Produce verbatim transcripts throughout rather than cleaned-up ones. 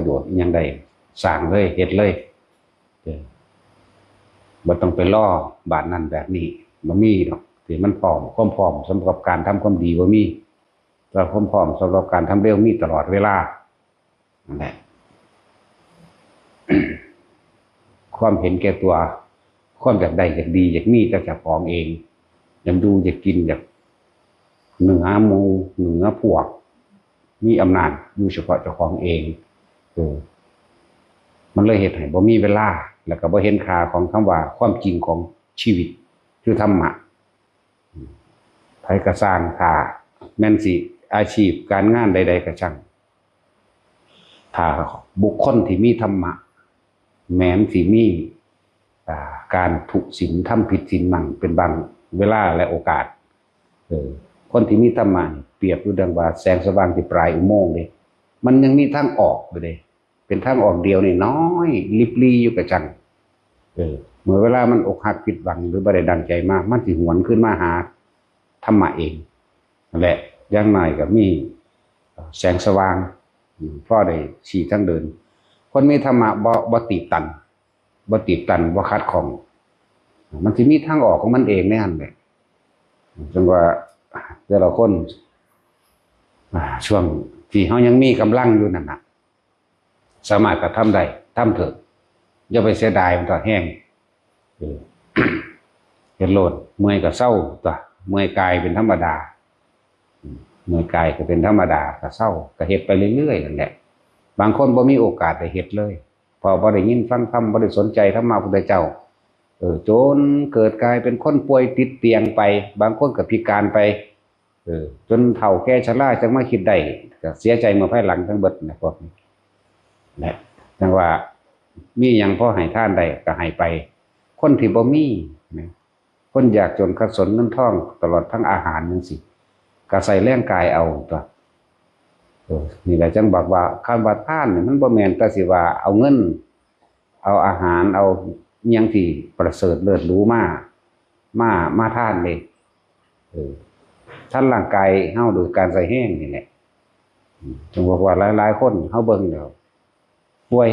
โดดอิหยังได้ สร้างเลย เฮ็ดเลย เออ บ่ต้องไปรอแบบนั้นแบบนี้ บ่มีดอก ที่มันพร้อม ความพร้อมสำหรับการทำความดีบ่มี แต่ความพร้อมสำหรับการทำเร็วมีตลอดเวลา นั่นแหละ ความเห็นแก่ตัว ความอยากได้ อยากดี อยากมีแต่เจ้าของเอง อยากดู อยากกิน อยากเหนือหมู่ เหนือพวก มีอำนาจอยู่เฉพาะเจ้าของเอง เออ มันเลยเฮ็ดให้บ่มีเวลา แล้วก็บ่เห็นค่าของคำว่าความจริงของชีวิต คือธรรมะ ไผก็ซ่าง ถ้าแม่นสิอาชีพการงานใดๆก็ช่าง ถ้าบุคคลที่มีธรรมะ แม้นสิมี อ่า การทุศีล ทำผิดศีลมั่ง เป็นบางเวลาและโอกาส เออ คนที่มีธรรมะนี่เปรียบอยู่ดังว่าแสงสว่างที่ปลายอุโมงค์เด้ มันยังมีทางออกอยู่เด้ เป็นทางออกเดียวนี่น้อย ลิบลี่อยู่กะจั่ง เออ เมื่อเวลามันอกหักผิดหวัง หรือบ่ได้ดังใจมา มันสิหวนคืนมาหาธรรมะเอง นั่นแหละ อย่างน้อยก็มีแสงสว่าง อืม พอได้ชี้ทางเดิน คนมีธรรมะบ่ บ่ตีบตัน บ่ตีบตัน บ่ขัดข้อง มันสิมีทางออกของมันเองในหั่นแหละ จั่งว่าแต่ละคน อ่า ช่วงที่เฮายังมีกำลังอยู่นั่นน่ะ สามารถกระทำได้ ทำเถอะ อย่าไปเสียดายมันเถาะ แฮง เออ เฮ็ดโลด เมื่อยก็เซาตั๊ว เมื่อยกายเป็นธรรมดา อืม เมื่อยกายก็เป็นธรรมดา ก็เซา ก็เฮ็ดไปเรื่อยๆนั่นแหละ บางคนบ่มีโอกาสได้เฮ็ดเลย เพราะบ่ได้ยินฟังธรรม บ่ได้สนใจธรรมะพุทธเจ้า เออ จนเกิดกลายเป็นคนป่วยติดเตียงไป บางคนก็พิการไป เออ จนเฒ่าแก่ชราจั่งมาคิดได้ ก็เสียใจเมื่อภายหลังทั้งเบิดนะพวกนี้ นะ จั่งว่ามีหยังพอให้ทานได้ก็ให้ไป คนที่บ่มีนะ คนยากจนขัดสนเงินทอง ตลอดทั้งอาหารจั่งซี้ ก็ใส่แรงกายเอาตั๊ว เออ นี่แหละจั่งบอกว่าคำว่าทานนี่มันบ่แม่นแต่สิว่าเอาเงิน เอาอาหาร เอาอิหยังที่ประเสริฐเลิศหรูมา มา มาทานเด้ เออ ทานร่างกายเฮาโดยการใส่แฮงนี่แหละ อืม จั่งบอกว่าหลายๆคนเฮาเบิ่งแล้ว ป่วย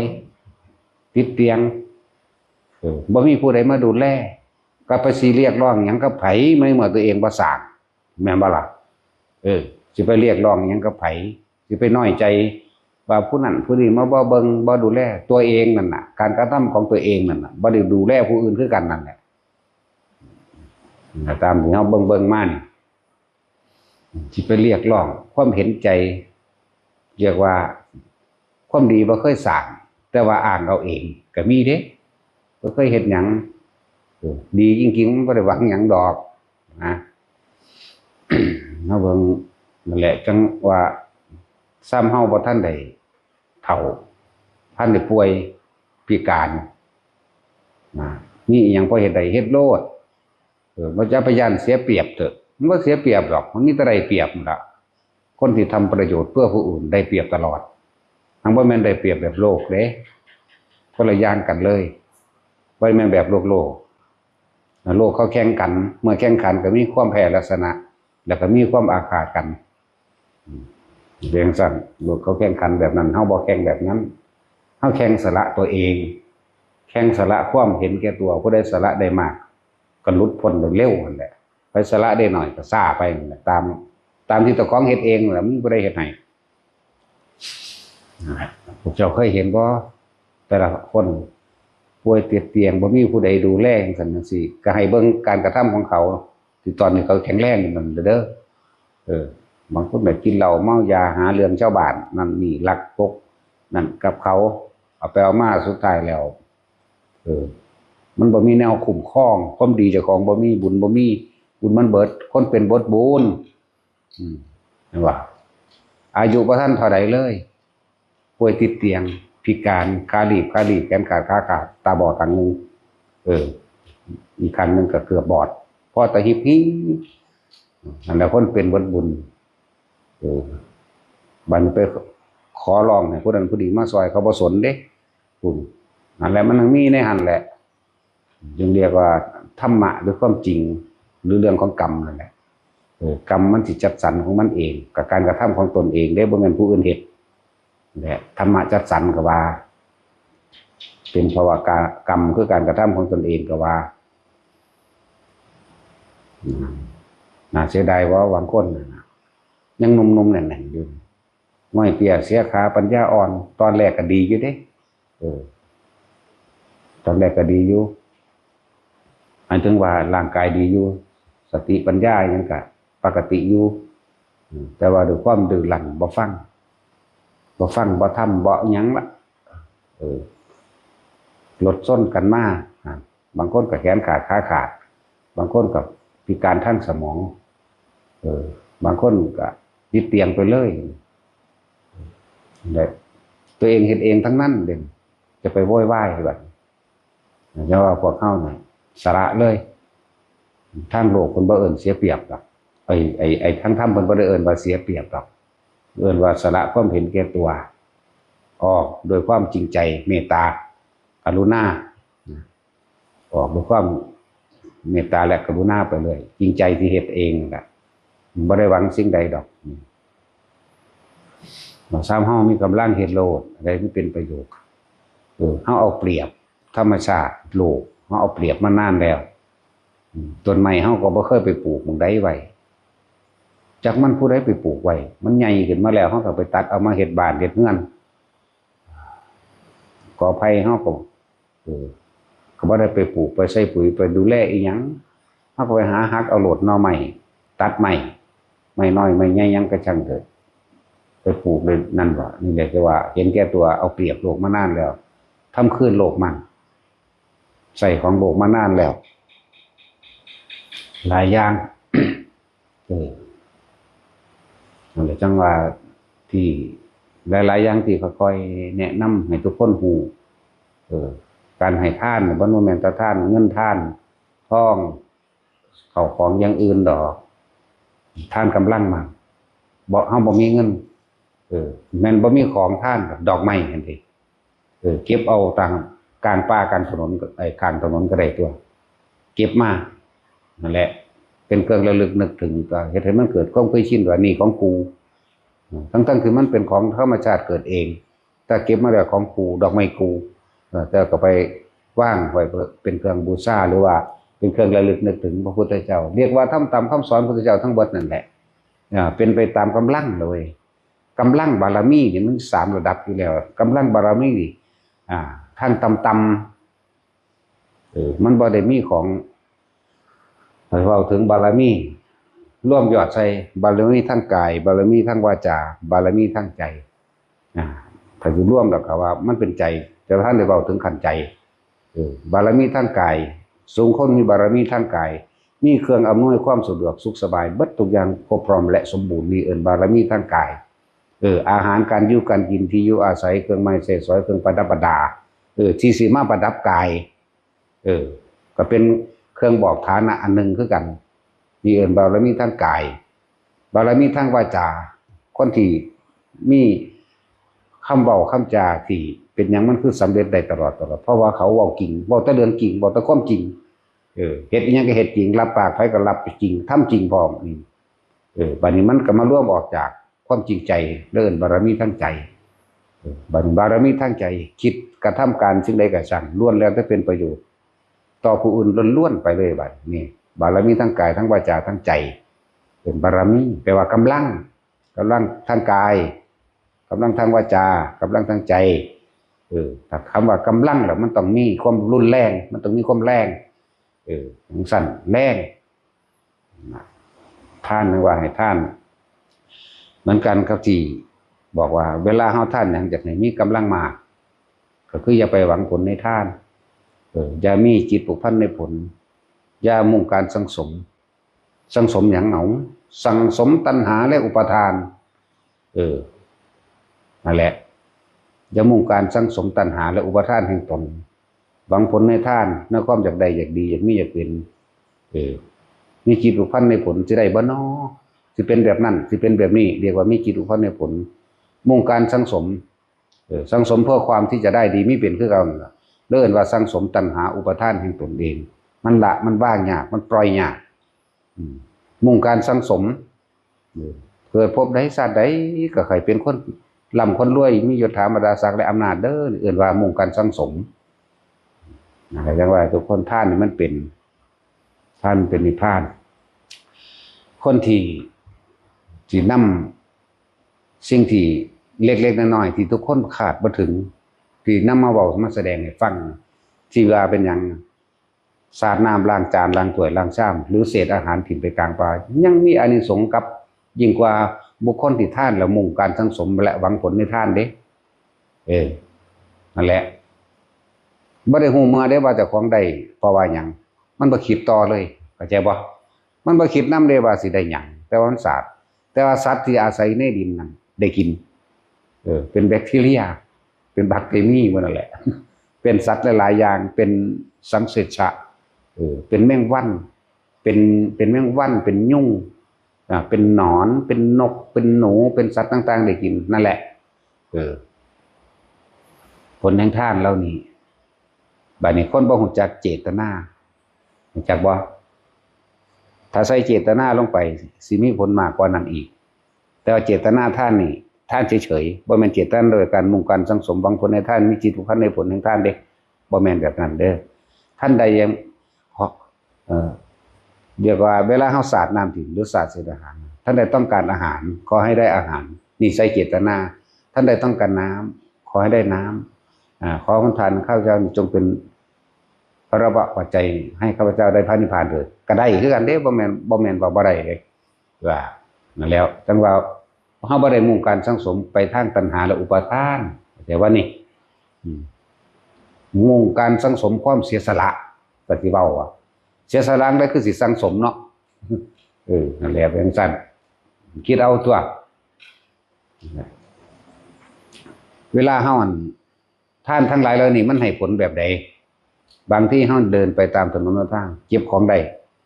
ติดเตียง เออ บ่มีผู้ใดมาดูแล ก็ไปสิเรียกร้องหยังกับไผ ในเมื่อตัวเองบ่สร้าง แม่นบ่ล่ะ เออ สิไปเรียกร้องหยังกับไผ สิไปน้อยใจว่าผู้นั้นผู้นี้มาบ่เบิ่งบ่ดูแลตัวเองนั่นน่ะ การกระทำของตัวเองนั่นน่ะ บ่ได้ดูแลผู้อื่นคือกันนั่นแหละ ตามที่เฮาเบิ่งๆมานี่ สิไปเรียกร้องความเห็นใจ เรียกว่าความดีบ่เคยสร้าง แต่ว่าอ้างเอาเองก็มีเด้ บ่เคยเฮ็ดหยัง เออ ดีจริงๆ มันบ่ได้หวังหยังดอกนะ มาเบิ่งนั่นแหละ จั่งว่าซ้ำเฮาบ่ทันได้เฒ่า ทันได้ป่วยพิการนะ มีอิหยังพอเฮ็ดได้เฮ็ดโลด เออ บ่จะไปย้านเสียเปรียบเถาะ มันบ่เสียเปรียบดอก มันมีแต่ได้เปรียบนั่นล่ะ คนที่ทำประโยชน์เพื่อผู้อื่นได้เปรียบตลอด ทั้งบ่แม่นได้เปรียบแบบโลกเด้ คนละอย่างกันเลย บ่แม่นแบบโลกโลก โลกเขาแข่งขัน เมื่อแข่งขันก็มีความแพ้และชนะ แล้วก็มีความอาฆาตกัน อืม เป็นจั่งซั้น โลกเขาแข่งขันแบบนั้น เฮาบ่แข่งแบบนั้น เฮาแข่งสละตัวเอง แข่งสละความเห็นแก่ตัว ผู้ใดสละได้มาก ก็หลุดพ้นได้เร็วนั่นแหละ ไผสละได้น้อยก็ช้าไปนั่นแหละ ตาม ตามที่เจ้าของเฮ็ดเองนั่นแหละ มันบ่ได้เฮ็ดให้ นั่นแหละ พวกเจ้าเคยเห็นบ่ แต่ละคนป่วยติดเตียง บ่มีผู้ใดดูแลจั่งซั้นจั่งซี้ ก็ให้เบิ่งการกระทำของเขา ที่ตอนนี้เขาแข็งแรงอยู่นั่นเด้อ เออ บางคนก็กินเหล้าเมายา หาเรื่องชาวบ้าน นั่นนี่ ลักปก นั่นกับเขา เอาไปเอามาสุดท้ายแล้ว เออ มันบ่มีแนวคุ้มครอง ความดีเจ้าของบ่มี บุญบ่มี บุญมันเบิด คนเป็นเบิดบุญ อืม เห็นบ่ อายุบ่ทันเท่าใดเลย ป่วยติดเตียง พิการ ขาลีบ ขาลีบ แขนขาด ขาขาด ตาบอดข้างหนึ่ง เออ อีกข้างหนึ่งก็เกือบบอด พอตาหิบหิบ นั่นแหละคนเป็นเบิดบุญ เออ บัดนี้ไปขอร้องให้ผู้นั้นผู้นี้มาซอย เขาบ่สนเด้ คุณ นั่นแหละ มันยังมีในหั่นแหละ จึงเรียกว่าธรรมะหรือความจริง หรือเรื่องของกรรมนั่นแหละ เออ กรรมมันสิจัดสรรของมันเอง กับการกระทำของตนเองเด้ บ่แม่นผู้อื่นเฮ็ด และธรรมะจัดสรรก็ว่า เป็นเพราะว่ากรรมคือการกระทำของตนเองก็ว่า อืม น่าเสียดายว่าบางคนน่ะนะยังหนุ่มๆแน่นๆอยู่ ง่อยเตี้ยเสียขาปัญญาอ่อน ตอนแรกก็ดีอยู่เด้ เออ ตอนแรกก็ดีอยู่ หมายถึงว่าร่างกายดีอยู่ สติปัญญายังกะปกติอยู่ อืม แต่ว่าด้วยความดื้อรั้นบ่ฟัง บ่ฟังบ่ทำบ่หยังละ เออ รถชนกันมา อ่า บางคนก็แขนขาดขาขาด บางคนก็พิการทางสมอง เออ บางคนก็ติดเตียงไปเลย และตัวเองเฮ็ดเองทั้งนั้นเด้ จะไปโวยวายบัด แต่ว่าพวกเฮาเนี่ยสละเลย ทางโลกเพิ่นบ่เอิ้นเสียเปรียบดอก ไอ้ ไอ้ ไอ้ทางธรรมเพิ่นบ่ได้เอิ้นว่าเสียเปรียบดอก เอิ้นว่าสละความเห็นแก่ตัว ออกโดยความจริงใจ เมตตา กรุณา ออกด้วยความเมตตาและกรุณาไปเลย จริงใจที่เฮ็ดเองนั่นแหละ บ่ได้หวังสิ่งใดดอก เราซ้ำเฮามีกำลังเฮ็ดโลด อะไรที่เป็นประโยชน์ เออ เฮาเอาเปรียบธรรมชาติโลก เฮาเอาเปรียบมานานแล้ว อืม ต้นไม้เฮาก็บ่เคยไปปลูกหม่องใดไว้ จักมันผู้ใดไปปลูกไว้ มันใหญ่ขึ้นมาแล้ว เฮาก็ไปตัดเอามาเฮ็ดบ้านเฮ็ดเรือน กอไผ่เฮาก็ เออ ก็บ่ได้ไปปลูก ไปใส่ปุ๋ย ไปดูแลอีหยัง เฮาก็ไปหาหักเอาโลดหน่อไม้ ตัดไม้ ไม้น้อย ไม้ใหญ่ หยังก็ช่างเถอะ ไปปลูกเลยนั่นวะ นี่แหละคือว่าเห็นแก่ตัว เอาเปรียบโลกมานานแล้ว ทำคืนโลกมัน ใส่ของโลกมานานแล้ว หลายอย่าง เออ นั่นแหละจังว่าที่หลายๆอย่างที่ค่อยๆแนะนำให้ทุกคนฮู้ เออ การให้ทานเนี่ยบ่แม่นแต่ทานเงินทานทอง เข้าของอย่างอื่นดอก ทานกำลังมา บ่ เฮาบ่มีเงิน เออ แม่นบ่มีของทาน ดอกไม้หั่นติ เออ เก็บเอาตางกลางป่ากลางถนน ไอ้ข้างถนนก็ได้ตัว เก็บมา นั่นแหละ เป็นเครื่องระลึกนึกถึง ก็เฮ็ดให้มันเกิดความเคยชินว่านี่ของกู ทั้งๆที่มันเป็นของธรรมชาติเกิดเอง แต่เก็บมาแล้วของกู ดอกไม้กู เออ แต่ก็ไปวางไว้เพื่อเป็นเครื่องบูชา หรือว่าเป็นเครื่องระลึกนึกถึงพระพุทธเจ้า เรียกว่าทำตามคำสอนพระพุทธเจ้าทั้งหมดนั่นแหละ อ่า เป็นไปตามกำลังเลย กำลังบารมีนี่มันสามระดับอยู่แล้ว กำลังบารมีนี่ อ่า ทางต่ำๆ เออ มันบ่ได้มีของ เว้าถึงบารมี รวมยอดใส่บารมีทางกาย บารมีทางวาจา บารมีทางใจ อ่า ถ้าสิรวมแล้วก็ว่ามันเป็นใจ แต่ว่าท่านได้เว้าถึงขั้นใจ เออ บารมีทางกาย สูงคนมีบารมีทางกาย มีเครื่องอำนวยความสะดวกสุขสบาย เบิดทุกอย่างครบพร้อมและสมบูรณ์ นี่เอิ้นบารมีทางกาย เออ อาหารการอยู่การกิน ที่อยู่อาศัย เครื่องไม้ใช้สอย เครื่องประดับประดา เออ ที่สิมาประดับกาย เออ ก็เป็นเครื่องบอกฐานะอันหนึ่งคือกัน นี่เอิ้นบารมีทางกาย บารมีทางวาจา คนที่มีคำเว้าคำจาที่เป็นหยังมันคือสำเร็จได้ตลอดตลอด เพราะว่าเขาเว้าจริง เว้าแต่เรื่องจริง เว้าแต่ความจริง เออ เฮ็ดอิหยังก็เฮ็ดจริง รับปากไผก็รับจริง ทำจริงพร้อม อืม เออ บัดนี้มันก็มารวมออกจากความจริงใจ เอิ้นบารมีทางใจ เออ บัดนี้บารมีทางใจ คิดกระทำการสิ่งใดก็ช่าง ล้วนแล้วแต่เป็นประโยชน์ ต่อผู้อื่นล้วนๆไปเลยบัดนี้ บารมีทางกาย ทางวาจา ทางใจ เป็นบารมี แปลว่ากำลัง กำลังทางกาย กำลังทางวาจา กำลังทางใจ เออ ถ้าคำว่ากำลังแล้วมันต้องมีความรุนแรง มันต้องมีความแรง เออ จั่งซั้น แรง ทาน นึกว่าให้ทาน เหมือนกันกับที่บอกว่า เวลาเฮาทานหยังอยากให้มีกำลังมาก ก็คืออย่าไปหวังผลในทาน เออ อย่ามีจิตผูกพันในผล อย่ามุ่งการสั่งสม สั่งสมหยังเอา สั่งสมตัณหาและอุปาทาน เออ นั่นแหละ อย่ามุ่งการสั่งสมตัณหาและอุปาทานแห่งตน หวังผลในทาน ในความอยากได้อยากดี อยากมีอยากเป็น เออ มีจิตผูกพันในผล สิได้บ่น้อ สิเป็นแบบนั้น สิเป็นแบบนี้ เรียกว่ามีจิตผูกพันในผล มุ่งการสั่งสม เออ สั่งสมเพื่อความที่จะได้ดีมีเป็นคือเก่านั่นล่ะ เรียกว่าสั่งสมตัณหาอุปาทานแห่งตนเอง มันละ มันวางยาก มันปล่อยยาก อืม มุ่งการสั่งสม เออ เกิดภพใดชาติใดก็ให้เป็นคน ร่ำคนรวย มียศถาบรรดาศักดิ์และอำนาจเด้อ เอิ้นว่ามุ่งการสังสม นะ ก็จั่งว่าทุกคน ทานนี่มันเป็น ทานเป็นนิพพาน คนที่ ที่นำสิ่งที่เล็กๆน้อยๆที่ทุกคนคาดบ่ถึง ที่นำมาเว้ามาแสดงให้ฟัง ที่ว่าเป็นหยัง สาดน้ำล้างจานล้างถ้วยล้างชาม หรือเศษอาหารถิ่มไปกลางป่า ยังมีอานิสงส์กับยิ่งกว่าบุคคลที่ทานแล้วมุ่งการสังสมและหวังผลในทานเด้ เออ นั่นแหละ บ่ได้ฮู้เมื่อเด้ว่าเจ้าของได้ เพราะว่าหยัง มันบ่คิดต่อเลย เข้าใจบ่ มันบ่คิดนำเด้ว่าสิได้หยัง แต่ว่ามันสาด แต่ว่าสัตว์ที่อาศัยในดินนั่นได้กิน เออ เป็นแบคทีเรีย เป็นบักเตอรีหมดนั่นแหละ เป็นสัตว์หลายๆอย่าง เป็นสังเสชะ เออ เป็นแมงวัน เป็น เป็นแมงวัน เป็นยุง อ่า เป็นหนอน เป็นนก เป็นหนู เป็นสัตว์ต่างๆได้กิน นั่นแหละ เออ ผลแห่งทานเหล่านี้ บัดนี้คนบ่ฮู้จักเจตนา ฮู้จักบ่ ถ้าใส่เจตนาลงไป สิมีผลมากกว่านั้นอีก แต่ว่าเจตนาทานนี่ ทานเฉยๆ บ่แม่นเจตนาโดยการมุ่งการสังสมหวังผลในทาน มีจิตผูกพันในผลแห่งทานเด้ บ่แม่นแบบนั้นเด้อ ท่านใดยัง เอ่อ เรียกว่าเวลาเฮาสาดน้ำถิ่มหรือสาดเศษอาหาร ท่านใดต้องการอาหาร ขอให้ได้อาหาร นี่ใส่เจตนา ท่านใดต้องการน้ำ ขอให้ได้น้ำ อ่า ขอพระทานข้าพเจ้าจงเป็นพระวะปัจจัยให้ข้าพเจ้าได้พระนิพพานเถิด ก็ได้คือกันเด้ บ่แม่น บ่แม่นว่าบ่ได้เด้ ว่า นั่นแล้ว จั่งว่าเฮาบ่ได้มุ่งการสังสมไปทางตัณหาและอุปาทาน แต่ว่านี่ อืม มุ่งการสังสมความเสียสละ ก็สิเว้าว่า เสียสละได้คือสิสังสมเนาะ เออ นั่นแหละ เป็นจั่งซั่น คิดเอาตัว เวลาเฮาอัน ทานทั้งหลายเหล่านี้มันให้ผลแบบใด บางทีเฮาเดินไปตามถนนหนทาง เก็บของได้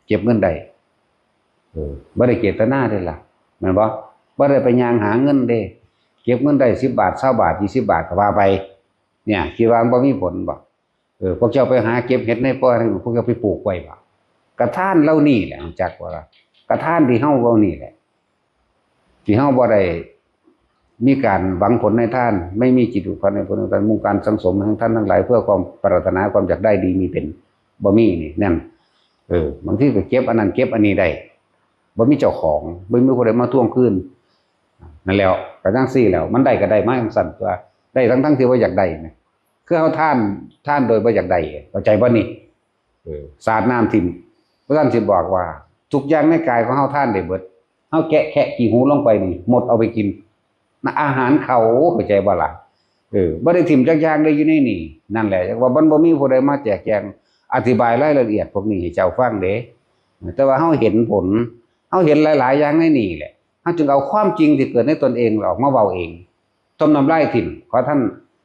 เก็บเงินได้ เออ บ่ได้เจตนาเด้ล่ะ แม่นบ่ บ่ได้ไปย่างหาเงินเด้ เก็บเงินได้สิบบาท ซาวบาท ยี่สิบบาท ก็ว่าไป เนี่ย คิดว่ามันบ่มีผลบ่ เออ พวกเจ้าไปหาเก็บเห็ดในป่า พวกเจ้าไปปลูกไว้บ่ ก็ทานเหล่านี้แหละ รู้จักบ่ล่ะ ก็ทานที่เฮาเว้านี่แหละ ที่เฮาบ่ได้มีการหวังผลในทาน ไม่มีจิตผูกพันในผลของทาน มุ่งการสังสมแห่งทานทั้งหลาย เพื่อความปรารถนาความอยากได้ดีมีเป็น บ่มีนี่ นั่น เออ บางทีก็เก็บอันนั้นเก็บอันนี้ได้ บ่มีเจ้าของ บ่มีผู้ใดมาทวงคืน นั่นแหล้ว ก็จั่งซี้แหล้ว มันได้ก็ได้มาจั่งซั่นตัว ได้ทั้งๆที่บ่อยากได้นะ คือเฮาทาน ทานโดยบ่อยากได้ เข้าใจบ่นี่ เออ สาดน้ำถิ่ม พระท่านสิบอกว่า ทุกอย่างในกายของเฮาทานได้เบิด เฮาแกะแคะขี้หูลงไปนี่ มดเอาไปกิน นะ อาหารเขา เข้าใจบ่ล่ะ เออ บ่ได้ถิ่มจักอย่างเลยอยู่ในนี่ นั่นแหละ ว่ามันบ่มีผู้ใดมาแจกแจง อธิบายรายละเอียดพวกนี้ให้เจ้าฟังเด้ แต่ว่าเฮาเห็นผล เฮาเห็นหลายๆอย่างในนี่แหละ เฮาจึงเอาความจริงที่เกิดในตนเองออกมาเว้าเอง ต้มน้ำลายถิ่ม ขอท่าน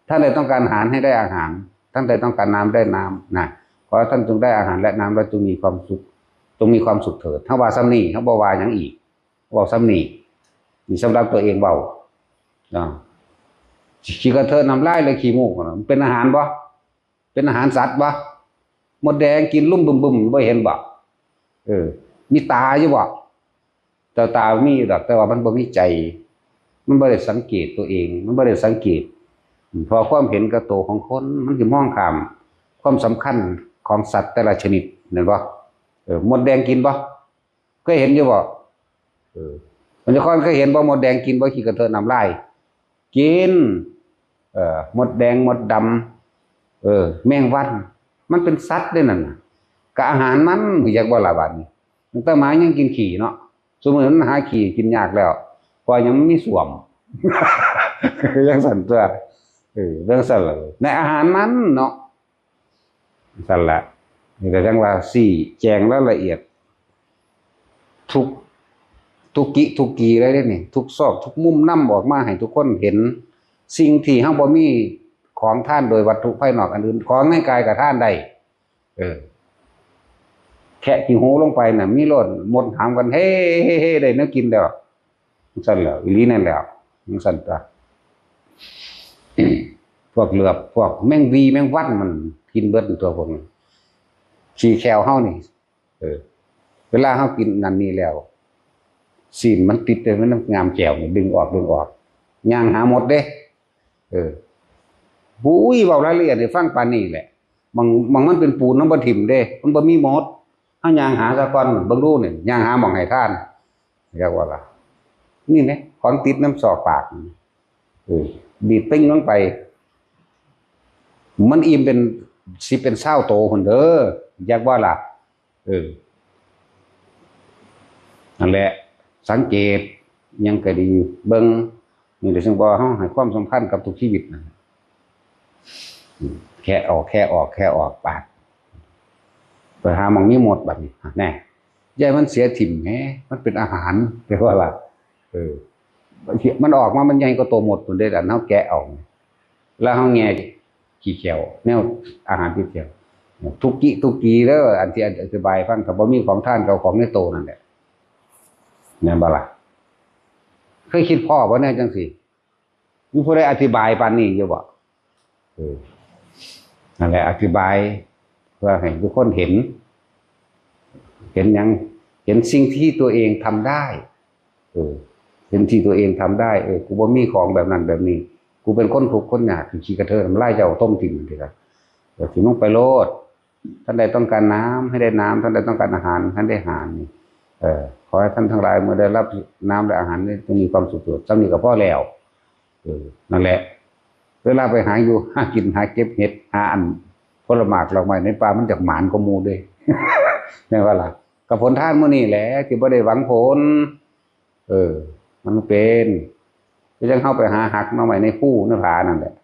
ท่านใดต้องการอาหารให้ได้อาหาร ท่านใดต้องการน้ำได้น้ำนะ ขอท่านจงได้อาหารและน้ำ และจงมีความสุข จงมีความสุขเถิด เฮาว่าส่ำนี้ เฮาบ่ว่าหยังอีก เว้าส่ำนี้ นี่สำหรับตัวเองเว้า เนาะ ขี้กระเทอะน้ำลายและขี้มูกน่ะ มันเป็นอาหารบ่ เป็นอาหารสัตว์บ่ มดแดงกินลุ่มบึมๆ บ่เห็นบ่ เออ มีตาอยู่บ่ แต่ตามีอยู่ดอก แต่ว่ามันบ่มีใจ มันบ่ได้สังเกตตัวเอง มันบ่ได้สังเกต เพราะความเห็นกับตัวของคน มันสิมองข้ามความสำคัญของสัตว์แต่ละชนิด แม่นบ่ เออ มดแดงกินบ่ เคยเห็นอยู่บ่ เออ มันจะค่อนเคยเห็นบ่ มดแดงกินบ่ ขี้กระเทอะน้ำลาย กิน เอ่อ มดแดง มดดำ เออ แมงวัน มันเป็นสัตว์เด้นั่นน่ะ ก็อาหารมัน อยากบ่ล่ะบาดนี้ ตั้งแต่หมายังกินขี้เนาะ ซุมื้อมันหาขี้กินยากแล้ว เพราะหยัง มันมีส้วม จั่งซั่นตัว เออ จั่งซั่นล่ะ ในอาหารมันเนาะ ซั่นละ นี่ก็จั่งว่าซี้แจงรายละเอียด ทุก ทุกกิทุกกีเลยเด้นี่ ทุกซอกทุกมุมนำออกมาให้ทุกคนเห็น สิ่งที่เฮาบ่มีของทานโดยวัตถุภายนอกอันอื่น ของในกายก็ทานได้ เออ แคะขี้หูลงไปน่ะ มีโลด มดหามกัน เฮ้ เฮ้ เฮ้ ได้แนวกินแล้ว จั่งซั่นแหล้ว อีหลีนั่นแหล้ว จั่งซั่นตัว พวกเหลือบ พวกแมงวีแมงวันมันกินเบิดตัวพวกนี้ ขี้แคลเฮานี่ เออ เวลาเฮากินนั่นนี่แล้ว ซี้นมันติดไปมันงามแก้วนี่ ดึงออก ดึงออก ย่างหามดเด้ เออ บุ้ย เว้ารายละเอียดให้ฟังปานนี้แหละ บาง บางมันเป็นปูน มันบ่ถิ่มเด้ มันบ่มีมด เฮาย่างหาซะก่อน เบิ่งดูนี่ ย่างหาหม่องให้ทาน เรียกว่าล่ะ นี่แหละ ของติดนำซอกปาก เออ ดีดปิ้งลงไป มันอิ่มเป็นสิบเป็นซาวโตพุ้นเด้อ อยากว่าล่ะ เออ นั่นแหละ สังเกต ยังก็ดี เบิ่ง นี่เดี๋ยวซึ่งบอกเฮาให้ความสำคัญกับทุกชีวิตนะ อืม แค่ออก แค่ออก แค่ออกปาก ไปหาหม่องมีมดบัดนี้ แน่ อย่าให้มันเสียถิ่มแหม มันเป็นอาหาร เรียกว่าล่ะ เออ มันออกมา มันใหญ่กว่าตัวมดพุ้นเด้ อันเฮาแกะออก แล้วเฮาแง่ขี้แข้ว แนวอาหารขี้แข้ว ทุกกิ ทุกกีเด้อ อันที่อธิบายฟัง ถ้าบ่มีของทาน ก็เอาของในโตนั่นแหละ แม่นบ่ล่ะ เคยคิดพ้อบ่แนวจังซี่ มีผู้ใดอธิบายปานนี้อยู่บ่ เออ นั่นแหละ อธิบาย เพื่อให้ทุกคนเห็น เห็นหยัง เห็นสิ่งที่ตัวเองทำได้ เออ เห็นที่ตัวเองทำได้ เออ กูบ่มีของแบบนั้นแบบนี้ กูเป็นคนทุกข์คนยาก ขี้กระเทอะน้ำลายเจ้าต้มถิ่มนี่ล่ะ เออ ถิ่มลงไปโลด ท่านใดต้องการน้ำ ให้ได้น้ำ ท่านใดต้องการอาหาร ท่านได้อาหาร เออ ขอให้ท่านทั้งหลาย เมื่อได้รับน้ำและอาหารนี้ จงมีความสุขเถิด ส่ำนี้ก็พอแล้ว เออ นั่นแหละ เวลาไปหาอยู่ หากิน หาเก็บเห็ด หาอันผลหมากดอกไม้ในป่า มันจักหมานกว่าหมู่เด้ แม่นบ่ล่ะ ก็ผลทานมื้อนี้แหละ ที่บ่ได้หวังผล เออ มันเป็น คือจั่งเฮาไปหาหักหน่อไม้ในภูในผานั่นแหละ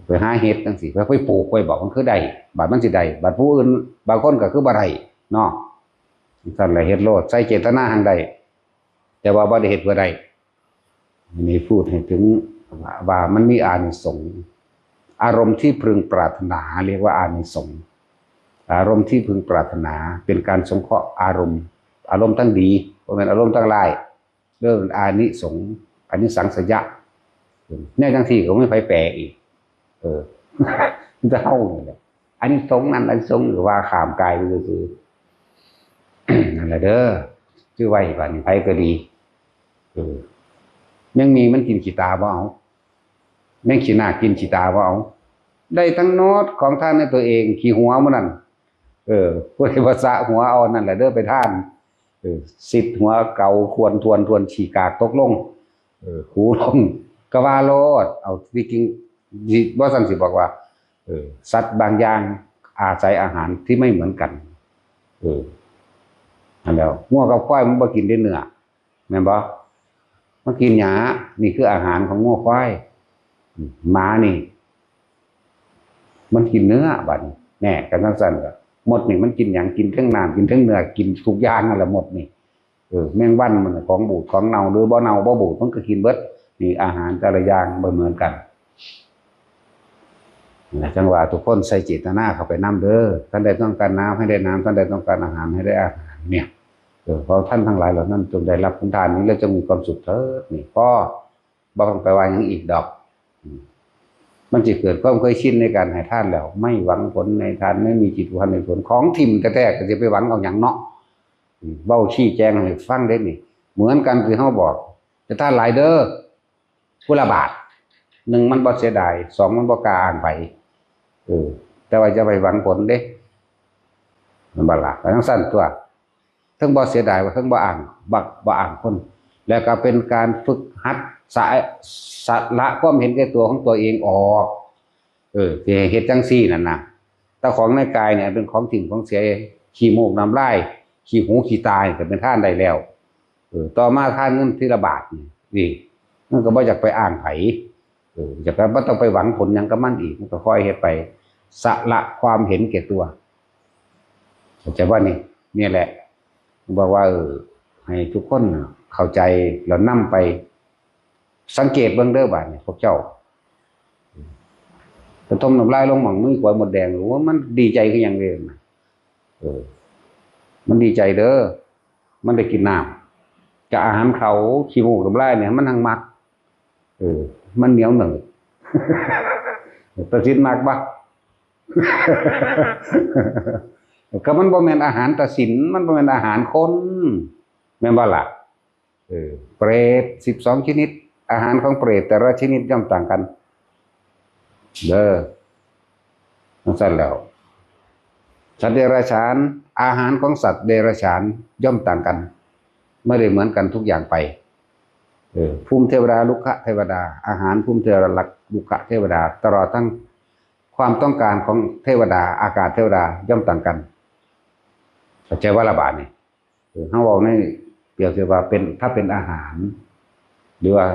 ไปหาเห็ดจั่งซี้ ไป ไปปลูกไว้ บอกมันคือได้ บัดมันสิได้ บัดผู้อื่น บางคนก็คือบ่ได้ เนาะ ซั่นแหละ เฮ็ดโลด ใส่เจตนาหั่นได้ แต่ว่าบ่ได้เฮ็ดเพื่อได้ อันนี้พูดให้ถึงว่า ว่ามันมีอานิสงส์ อารมณ์ที่พึงปรารถนาเรียกว่าอานิสงส์ อารมณ์ที่พึงปรารถนาเป็นการสงเคราะห์อารมณ์ อารมณ์ทั้งดี บ่แม่นอารมณ์ทั้งร้าย เรื่องอานิสงส์ อานิสังสยะ แนวจั่งซี้ก็มีไผแปลอีก เออ แต่เฮานี่แหละ อานิสงส์นั่น อานิสงส์นี่ว่าข้ามกายไปซื่อๆ นั่นแหละเด้อ ชื่อไว้บัดนี้ไผก็ดี เออ แมงมีมันกินขี้ตาบ่เอา แมงขี้นาคกินขี้ตาบ่เอา ได้ทั้งหมดของทานในตัวเอง ขี้หัวหมู่นั่น เออ ผู้ใดบ่สระหัวเอานั่นแหละเด้อไปทาน เออ สิดหัวเกาควนทวนทวนขี้กากตกลง เออ หูลง ก็ว่าโลด เอาที่จริง สิ บ่ซั่นสิบอกว่า เออ สัตว์บางอย่างอาศัยอาหารที่ไม่เหมือนกัน เออ นั่นแหล้ว งัวกับควายมันบ่กินได้เนื้อ แม่นบ่ มันกินหญ้า นี่คืออาหารของงัวควาย อืม หมานี่ มันกินเนื้อ บัดนี้ แน่ กันจั่งซั่นก็ มดนี่มันกินหยัง กินเทิงน้ำ กินเทิงเนื้อ กินทุกอย่างนั่นแหละ มดนี่ เออ แมงวันมันน่ะ ของบูดของเน่า หรือบ่เน่าบ่บูด มันก็กินเบิด นี่อาหารแต่ละอย่างบ่เหมือนกัน นะ จั่งว่าทุกคนใส่เจตนาเข้าไปนำเด้อ ท่านใดต้องการน้ำให้ได้น้ำ ท่านใดต้องการอาหารให้ได้อาหาร เนี่ย เออ เพราะท่านทั้งหลายเหล่านั้นจงได้รับผลทานนี้ แล้วจงมีความสุขเถิด นี่ พอ บ่ต้องไปว่าหยังอีกดอก อืม มันสิเกิดความเคยชินในการให้ทานแล้ว ไม่หวังผลในทาน ไม่มีจิตผูกพันในผล ของถิ่มแท้ๆ ก็สิไปหวังเอาหยังเนาะ อืม เว้าชี้แจงให้ฟังเด้นี่ เหมือนกันที่เฮาบอก จะทานหลายเด้อ ผู้ละบาท หนึ่งมันบ่เสียดาย สองมันบ่กล้าอ้างไผ เออ แต่ว่าอย่าไปหวังผลเด้ แม่นบ่ล่ะ ก็จั่งซั่นตั๊ว เทิงบ่เสียดาย ว่าเทิงบ่อ้าง บ่ บ่อ้างคน แล้วก็เป็นการฝึกหัดสะ สละความเห็นแก่ตัวของตัวเองออก เออ สิให้เฮ็ดจั่งซี่นั่นนะ แต่ของในกายเนี่ยเป็นของถิ่มของเสีย ขี้มูกน้ำลาย ขี้หูขี้ตาก็เป็นทานได้แล้ว เออ ต่อมาทานเงินทีละบาทนี่ นี่ มันก็บ่อยากไปอ้างไผ เออ อยากไป บ่ต้องไปหวังผลหยังกับมันอีก มันก็ค่อยเฮ็ดไป สละความเห็นแก่ตัว เข้าใจบ่นี่ เนี่ยแหละ บอกว่า เออ ให้ทุกคนเข้าใจ แล้วนำไปสังเกตเบิ่งเด้อ บาดนี้ พวกเจ้า กระทมน้ำลายลงหม่องมีขวดมดแดง โอ้ มันดีใจคือหยังเด้นะ เออ มันดีใจเด้อ มันได้กินน้ำ กับอาหารเขา ขี้มูกน้ำลายเนี่ย มันหังมัก เออ มันเหนียวหนึ่ง ตาสินมักบ่ ก็มันบ่แม่นอาหารตาสิน มันบ่แม่นอาหารคน แม่นบ่ล่ะ เออ เปรตสิบสองชนิด อาหารของเปรตแต่ละชนิดย่อมต่างกัน เด้อ จั่งซั่นแล้ว สัตว์เดรัจฉาน อาหารของสัตว์เดรัจฉานย่อมต่างกัน ไม่ได้เหมือนกันทุกอย่างไป เออ ภูมิเทวดา รุกขเทวดา อาหารภูมิเทวดา รุกขเทวดา ตลอดทั้งความต้องการของเทวดา อากาศเทวดาย่อมต่างกัน เข้าใจว่าละบาดนี่ เออ เฮาเว้าในเปรียบเทียบว่าเป็น ถ้าเป็นอาหาร หรือว่า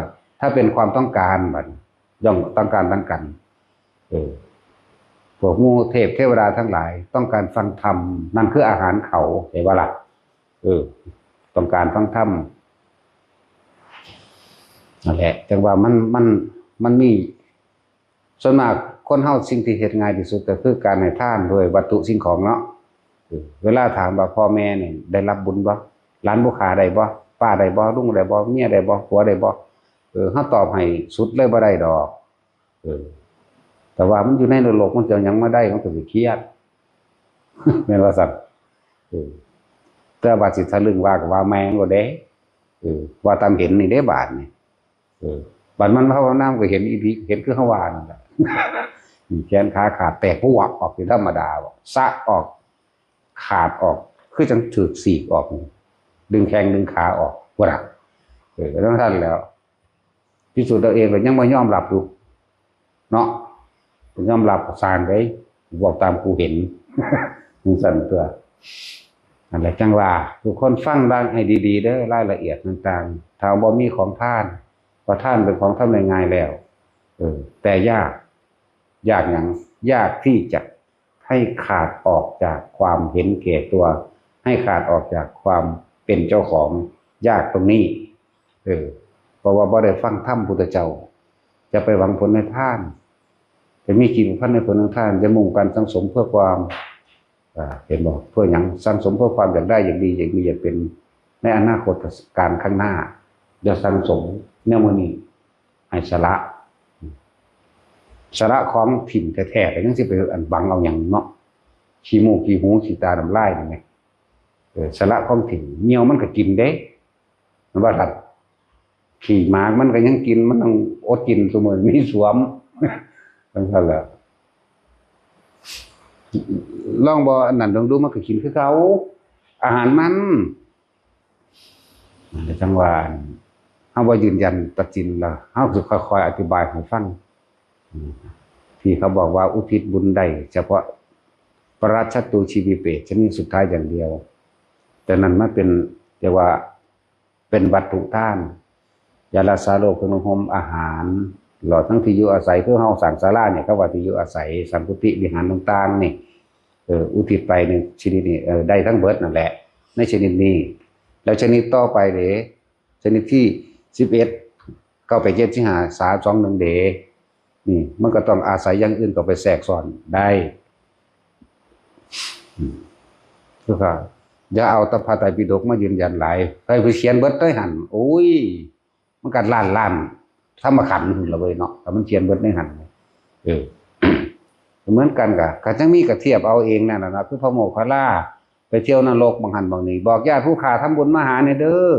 ถ้าเป็นความต้องการบัดนี้ ย่อมต้องการต่างกัน เออ พวกหมู่เทพเทวดาทั้งหลายต้องการฟังธรรม นั่นคืออาหารเขา เข้าใจบ่ล่ะ เออ ต้องการฟังธรรม นั่นแหละ จั่งว่ามัน มัน มันมี ส่วนมากคนเฮาสิ่งที่เฮ็ดง่ายที่สุดก็คือการให้ทานด้วยวัตถุสิ่งของเนาะ เออ เวลาถามว่าพ่อแม่นี่ได้รับบุญบ่ หลานผู้ข้าได้บ่ ป้าได้บ่ ลุงได้บ่ เมียได้บ่ ผัวได้บ่ เออ เฮาตอบให้สุดเลยบ่ได้ดอก เออ แต่ว่ามันอยู่ในนรก มันจะเอาหยังมาได้ มันก็สิเครียด แม่นว่าซั่น เออ แต่ว่าสิทะลึ่งว่าก็ว่าแม่งโลดเด้ เออ ว่าตามเห็นนี่เด้บาดนี่ เออ บัดมันภาวนามันก็เห็นอีหลี เห็นคือเฮาว่านั่นแหละ แขนขาขาดแตกปวกออกเป็นธรรมดาบ่ สะออก ขาดออก คือจั่งถูกสีกออก ดึงแข้งดึงขาออก พุ้นน่ะ เออ จั่งซั่นแล้ว พิสูจน์เอาเอง ก็ยังบ่ยอมรับอยู่ เนาะ บ่ยอมรับก็ซ่างเด้ บอกตามกูเห็น จั่งซั่นตั่ว นั่นแหละ จั่งว่าทุกคนฟังดังให้ดีๆ เด้อ รายละเอียดต่างๆ ถ้าบ่มีของทาน เพราะทานเป็นของทำได้ง่ายแล้ว เออ แต่ยาก ยากหยัง ยากที่จะให้ขาดออกจากความเห็นแก่ตัว ให้ขาดออกจากความเป็นเจ้าของ ยากตรงนี้ เออ เพราะว่าบ่ได้ฟังธรรมพุทธเจ้า จะไปหวังผลในทาน จะมีจิตผูกพันในผลของทาน จะมุ่งการสั่งสมเพื่อความ อ่า เห็นบ่ เพื่อหยัง สั่งสมเพื่อความอยากได้ อยากดี อยากมี อยากเป็น ในอนาคตการข้างหน้า อย่าสั่งสมแนวมื้อนี้ ให้สละ สละของถิ่มแท้ๆ ก็ยังสิไปอันบังเอาหยังเนาะ ขี้มูกขี้หูขี้ตาน้ำลายนี่แหม เออ สละของถิ่ม เหยี่ยวมันก็กินเด้ มันว่าซั่น ขี้หมากมันก็ยังกิน มันต้องอดกินซุมื้อ มีสวม จั่งซั่นแหละ ลองบ่อันนั้นลองดู มันก็กินคือเก่า อาหารมัน จั่งว่า เฮาบ่ยืนยันตัดสินแล้ว เฮาสิค่อยๆ อธิบายให้ฟัง ที่เขาบอกว่าอุทิศบุญได้เฉพาะปรัชชตูชีวิเปต ชนิดสุดท้ายอย่างเดียว แต่นั้นมันเป็น เรียกว่าเป็นวัตถุทาน ยารักษาโรค เครื่องนุ่งห่ม อาหาร ตลอดทั้งที่อยู่อาศัย คือเฮาสร้างศาลาเนี่ย เขาว่าที่อยู่อาศัย สังฆกุฏิวิหารต่างๆ นี่ เออ อุทิศไปในชนิดนี้ เออ ได้ทั้งเบิดนั่นแหละ ในชนิดนี้ แล้วชนิดต่อไปเด้ ชนิดที่สิบเอ็ด เก้าแปดเจ็ด สี่ห้า สามสองหนึ่ง เด้ นี่มันก็ต้องอาศัยอย่างอื่นเข้าไปแทรกซ้อนได้ อืม คือว่าอย่าเอาแต่พระไตรปิฎกมายืนยันหลาย ใครไปเขียนเบิดได้หั่น โอ้ย มันก็ล้านล้านธรรมขันธ์พุ่นละเว้ยเนาะ แต่มันเขียนเบิดในหั่น เออ เหมือนกันกะ ก็จั่งมีกะเทียบเอาเองนั่นน่ะนะ คือพระโมคคัลลา ไปเที่ยวนรกบางหั่นบางนี่ บอกญาติผู้ข้าทำบุญมาหาแหน่เด้อ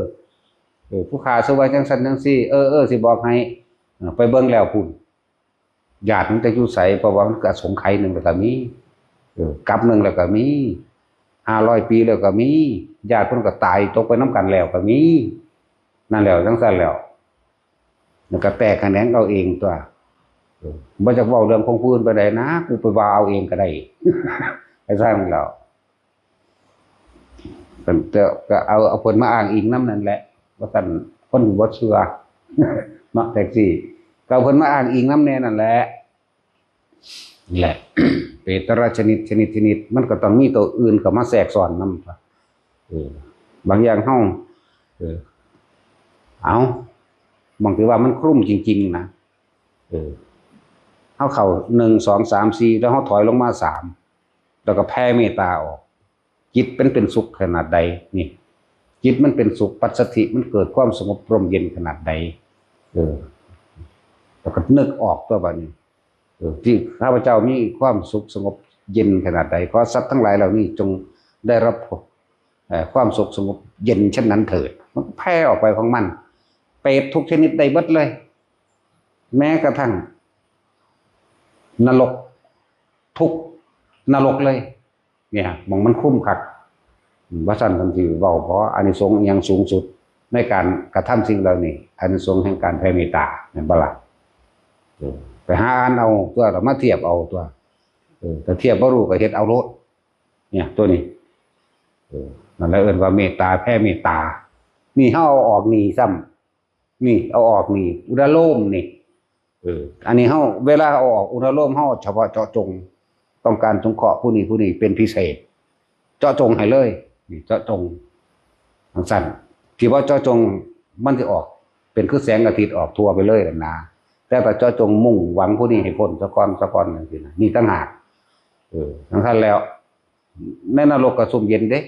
เออ ผู้ข้าชื่อว่าจั่งซั่นจั่งซี่ เออ เออ สิบอกให้ เออ ไปเบิ่งแล้วพุ่น ญาติมันจะอยู่ไส เพราะว่ามันก็สงไขหนึ่งแล้วก็มี เออ กับหนึ่งแล้วก็มี ห้าร้อยปีแล้วก็มี ญาติเพิ่นก็ตายตกไปนำกันแล้วก็มี นั่นแหละ จั่งซั่นแล้ว แล้วก็แตกแขนงเอาเองตั๊ว เออ บ่จักเว้าเรื่องของผู้อื่นปานใดนะ กูไปว่าเอาเองก็ได้ ไอ้ซ่ามันแล้ว แต่ก็เอา เอาเพิ่นมาอ้างอิงนำนั่นแหละ ว่าซั่น คนบ่เชื่อ เนาะ แท็กซี่ ก็เอาเพิ่นมาอ้างอิงนำแน่นั่นแหละ นี่แหละ เปรตแต่ละชนิด ชนิด ชนิด มันก็ต้องมีตัวอื่นเข้ามาแทรกซ้อนนำ เออ บางอย่างเฮา เออ เอา บางทีว่ามันคลุมจริงๆ นะ เออ เฮาเข้าหนึ่ง สอง สาม สี่ แล้วเฮาถอยลงมาสาม แล้วก็แผ่เมตตาออก จิตเป็น เป็นสุขขนาดใด นี่ จิตมันเป็นสุข ปัสสัทธิ มันเกิดความสงบร่มเย็นขนาดใด เออ แล้วก็นึกออกตั๊วบัดนี้ เออ ที่ข้าพเจ้ามีความสุขสงบเย็นขนาดใด ขอสัตว์ทั้งหลายเหล่านี้จงได้รับ เอ่อ ความสุขสงบเย็นเช่นนั้นเถิด มันก็แผ่ออกไปของมัน เปรตทุกชนิดได้เบิดเลย แม้กระทั่งนรก ทุกนรกเลย เนี่ยหม่องมันคุ้มคัก ว่าซั่น เพิ่นสิเว้า เพราะอานิสงส์อิหยังสูงสุดในการกระทำสิ่งเหล่านี้ อานิสงส์แห่งการแผ่เมตตา แม่นบ่ล่ะ เออ ไปหาอ่านเอาตัว แล้วมาเทียบเอาตัว เออ ถ้าเทียบบ่รู้ก็เฮ็ดเอาโลด เนี่ย ตัวนี้ เออ นั่นแหละเอิ้นว่าเมตตา แผ่เมตตา นี่เฮาเอาออกหนี้ซ้ำ นี่เอาออกหนี้ อุณาโลมนี่ เออ อันนี้เฮา เวลาเอาออกอุณาโลม เฮาเฉพาะเจาะจง ต้องการสงเคราะห์ผู้นี้ผู้นี้เป็นพิเศษ เจาะจงให้เลย นี่เจาะจงจั่งซั้น ที่ว่าเจาะจง มันสิออก เป็นคือแสงอาทิตย์ออกทั่วไปเลยนั่นนะ แต่ถ้าเจาะจงมุ่งหวังผู้นี้ให้พ้นซะก่อน ซะก่อนจั่งซี้นะ นี่ต่างหาก เออ จั่งซั้นแล้ว ในนรกก็ซุ่มเย็นเด้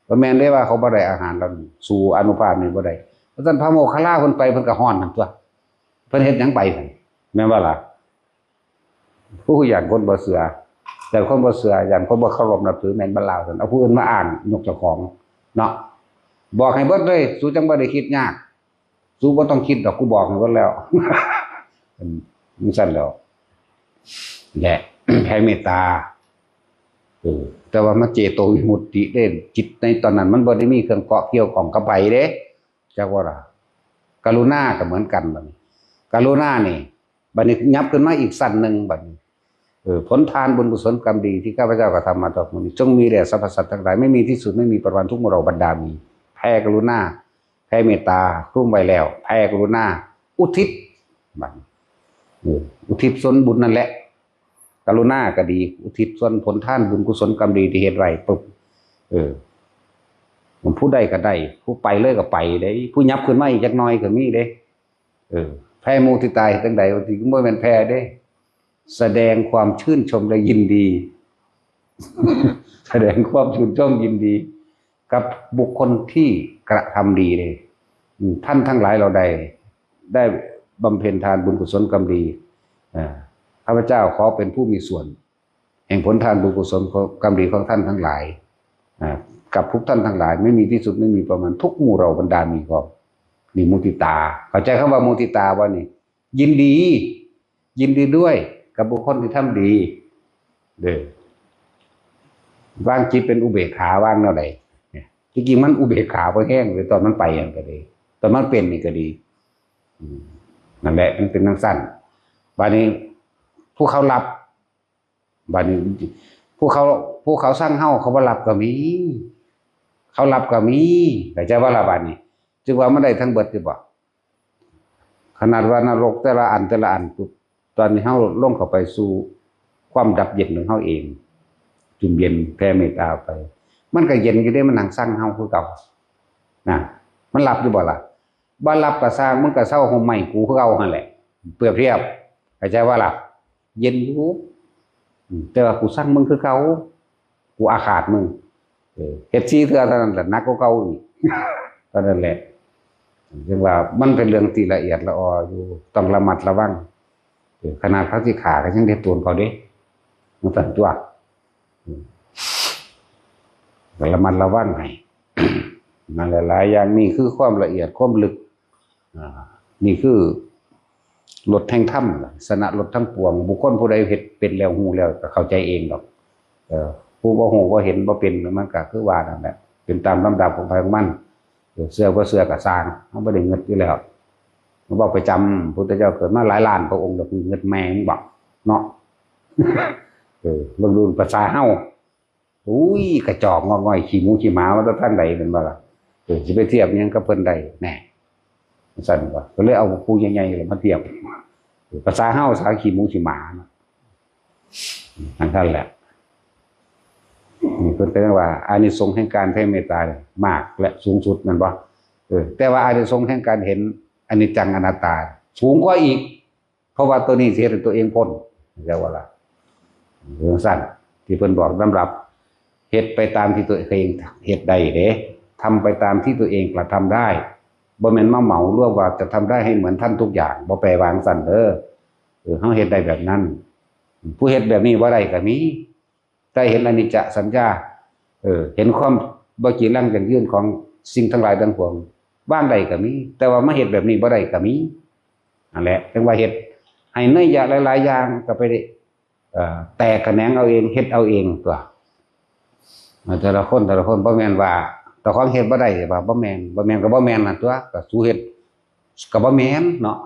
บ่แม่นเด้ว่าเขาบ่ได้อาหารแล้ว สู้อานุภาพนี่บ่ได้ เพราะฉะนั้นพระโมคคัลลาเพิ่นไป เพิ่นก็ฮ้อนหั่นตั๊ว เพิ่นเฮ็ดหยังไปซั่น แม่นบ่ล่ะ ผู้ย้านคนบ่เชื่อ ย้านคนบ่เชื่อ ย้านคนบ่เคารพนับถือ แม่นบ่ลาวซั่น เอาผู้อื่นมาอ้างยกเจ้าของเนาะ บอกให้เบิดเลย สูจั่งบ่ได้คิดยาก สูบ่ต้องคิดดอก กูบอกให้เบิดแล้ว อืม จั่งซั้นแล้ว และ แผ่เมตตา เออ แต่ว่ามันเจโตวิมุตติเด้ จิตในตอนนั้นมันบ่ได้มีเครื่องเกาะเกี่ยวข้องกับไผเด้ จักว่าล่ะ กรุณาก็เหมือนกันบัดนี้ กรุณานี่ บัดนี้ยับขึ้นมาอีกชั้นหนึ่งบัดนี้ เออ ผลทานบุญกุศลกรรมดีที่ข้าพเจ้ากระทำมาตลอดมานี้ จงมีแด่สรรพสัตว์ทั้งหลาย ไม่มีที่สุด ไม่มีประมาณ ทุกหมู่เหล่าบรรดามี แผ่กรุณา แผ่เมตตา คลุ้มไว้แล้ว แผ่กรุณา อุทิศ บัดนี้ เออ อุทิศส่วนบุญนั่นแหละ กรุณาก็ดี อุทิศส่วนผลทานบุญกุศลกรรมดีที่เฮ็ดไว้ปุ๊บ เออ ผู้ใดก็ได้ ผู้ไปเลยก็ไปเด้ ผู้ยับขึ้นมาอีกจักหน่อยก็มีเด้ เออ แผ่มุทิตาเฮ็ดจั่งใด ว่าสิบ่แม่นแผ่เด้ แสดงความชื่นชมและยินดี แสดงความชื่นชมยินดี กับบุคคลที่กระทำดีเลย อืม ท่านทั้งหลายเหล่าใด ได้บำเพ็ญทานบุญกุศลกรรมดี อ่า ข้าพเจ้าขอเป็นผู้มีส่วน แห่งผลทานบุญกุศลกรรมดีของท่านทั้งหลาย อ่า กับทุกท่านทั้งหลาย ไม่มีที่สุด ไม่มีประมาณ ทุกหมู่เหล่าบรรดามี ก็นี่มุทิตา เข้าใจคำว่ามุทิตาบ่นี่ ยินดี ยินดีด้วยกับบุคคลที่ทำดี เด้อ วางจิตเป็นอุเบกขาวางแนวใด เนี่ย ที่จริงมันอุเบกขาบ่แฮงเลย ตอนมันไปนั่นก็ดี ตอนมันเป็นนี่ก็ดี อืม นั่นแหละ มันเป็นจั่งซั้น บัดนี้ ผู้เขารับ บัดนี้ ผู้เขา ผู้เขาซังเฮา เขาบ่รับก็มี เขารับก็มี เข้าใจบ่ล่ะบัดนี้ จั่งว่ามันได้ทั้งเบิดอยู่บ่ ขนาดว่านรกแต่ละอันแต่ละอันปุ๊บ ตอนนี้เฮาลงเข้าไปสู่ความดับเย็นของเฮาเอง จุ่มเย็นแผ่เมตตาไป มันก็เย็นอยู่เด้ มันนั่งซังเฮาคือเก่า นะ มันรับอยู่บ่ล่ะ บ่รับก็ซ่าง มันก็เซาห่มไหม้กูคือเก่าหั่นแหละ เปรียบเทียบ เข้าใจบ่ล่ะ เย็นอยู่ อืม แต่ว่ากูซังมึงคือเก่า กูอาฆาตมึง เออ เฮ็ดสี่เทื่อเท่านั้นแหละ หนักกว่าเก่าอีก เท่านั้นแหละ จั่งว่ามันเป็นเรื่องที่ละเอียดละอออยู่ ต้องระมัดระวัง เออ ขนาดเขาสิฆ่าก็ยังได้โตนเขาเด้ จั่งซั้นตั๊ว อืม ก็ระมัดระวังให้ นั่นแหละ หลายอย่าง นี่คือความละเอียด ความลึก อ่า นี่คือรสแห่งธรรม ชนะรสทั้งปวง บุคคลผู้ใดเฮ็ดเป็นแล้ว ฮู้แล้ว ก็เข้าใจเองดอก เออ ผู้บ่ฮู้บ่เห็นบ่เป็น มันก็คือว่านั่นแหละ เป็นตามลำดับของไผของมัน เออ เชื่อบ่เชื่อก็ซ่าง เฮาบ่ได้งึดอยู่แล้ว เว้าประจำ พุทธเจ้าเกิดมาหลายล้านพระองค์แล้ว งึดแม่มึงบ่ เนาะ เออ เบิ่งดูภาษาเฮา อุ้ย กระจอกงอกง่อย ขี้หมูขี้หมามาแต่ทางใด แม่นบ่ล่ะ เออ สิไปเทียบหยังกับเพิ่นได้ แน่ ซั่นว่า ก็เลยเอาผู้ใหญ่ๆมาเทียบ ภาษาเฮา ภาษาขี้หมูขี้หมาเนาะ นั่นแหละ นี่เพิ่นก็เรียกว่า อานิสงส์แห่งการแผ่เมตตาเนี่ยมากและสูงสุด แม่นบ่ เออ แต่ว่าอานิสงส์แห่งการเห็นอนิจจังอนัตตา สูงกว่าอีก เพราะว่าตัวนี้สิเฮ็ดให้ตัวเองพ้น เข้าใจบ่ล่ะ จั่งซั้น ที่เพิ่นบอก สำหรับ เฮ็ดไปตามที่ตัวเองเฮ็ดได้เด้ ทำไปตามที่ตัวเองกระทำได้ บ่แม่นมาเหมารวมว่าจะทำได้ให้เหมือนท่านทุกอย่าง บ่แปลว่าจั่งซั้นเด้อ เออ เฮาเฮ็ดได้แบบนั้น ผู้เฮ็ดแบบนี้บ่ได้ก็มี แต่เห็นอนิจจสัญญา เออ เห็นความบ่จีรังยั่งยืนของสิ่งทั้งหลายทั้งปวง วางได้ก็มี แต่ว่ามาเฮ็ดแบบนี้บ่ได้ก็มี นั่นแหละ จั่งว่าเฮ็ดให้นัยยะหลายๆอย่างก็ไปได้ เอ่อ แตกแขนงเอาเอง เฮ็ดเอาเองตั๊ว แต่ละคน แต่ละคน บ่แม่นว่าเจ้าของเฮ็ดบ่ได้ว่าบ่แม่น บ่แม่นก็บ่แม่นนั่นตั๊ว ก็สูเฮ็ดก็บ่แม่นเนาะ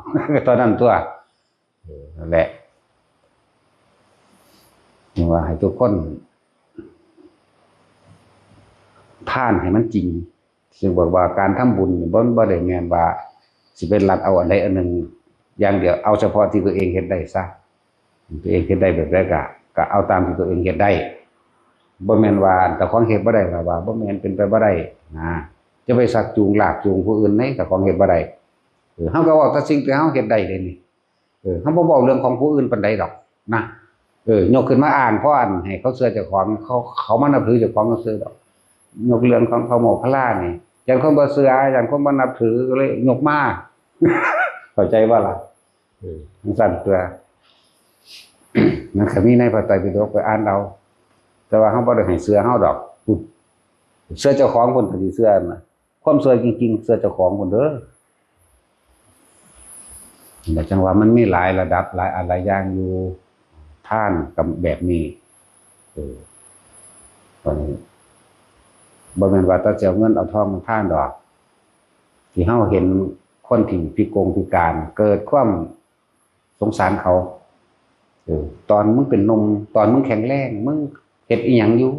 เท่านั้นตั๊ว เออ นั่นแหละ จึงว่าให้ทุกคน ทานให้มันจริง ซึ่งบอกว่าการทำบุญนี่บ่ บ่ได้แม่นว่าสิไปลัดเอาอันใดอันหนึ่งอย่างเดียว เอาเฉพาะที่ตัวเองเฮ็ดได้ซะ ตัวเองเฮ็ดได้แบบใดก็ ก็เอาตามที่ตัวเองเฮ็ดได้ บ่แม่นว่าเจ้าของเฮ็ดบ่ได้ก็ว่าบ่แม่น เป็นไปบ่ได้นะ จะไปชักจูงลากจูงผู้อื่นในเจ้าของเฮ็ดบ่ได้ เออ เฮาก็เว้าแต่สิ่งที่เฮาเฮ็ดได้เด้นี่ เออ เฮาบ่เว้าเรื่องของผู้อื่นปานใดดอกนะ เออ ยกขึ้นมาอ้าง เพราะอันให้เขาเชื่อเจ้าของ เขา เขามานับถือเจ้าของซื่อดอก ยกเรื่องของพระโมคคัลลานี่ ย่านคนบ่เชื่อ ย่านคนบ่นับถือ ก็เลยยกมา เข้าใจบ่ล่ะ เออ จั่งซั้นตั๊ว มันก็มีในพระไตรปิฎก ไปอ่านเอา แต่ว่าเฮาบ่ได้ให้เชื่อเฮาดอก เชื่อเจ้าของพุ้น ถ้าสิเชื่อนะ ความเชื่อจริงๆ เชื่อเจ้าของพุ้นเด้อ แต่จั่งว่ามันมีหลายระดับ หลายอันหลายอย่างอยู่ ทานกับแบบนี้ เออ บัดนี้ บ่แม่นว่าแต่สิเอาเงินเอาทองมาทานดอก ที่เฮาเห็นคนที่พิกงพิการ เกิดความสงสารเขา เออ ตอนมึงเป็นหนุ่ม ตอนมึงแข็งแรง มึงเฮ็ดอิหยังอยู่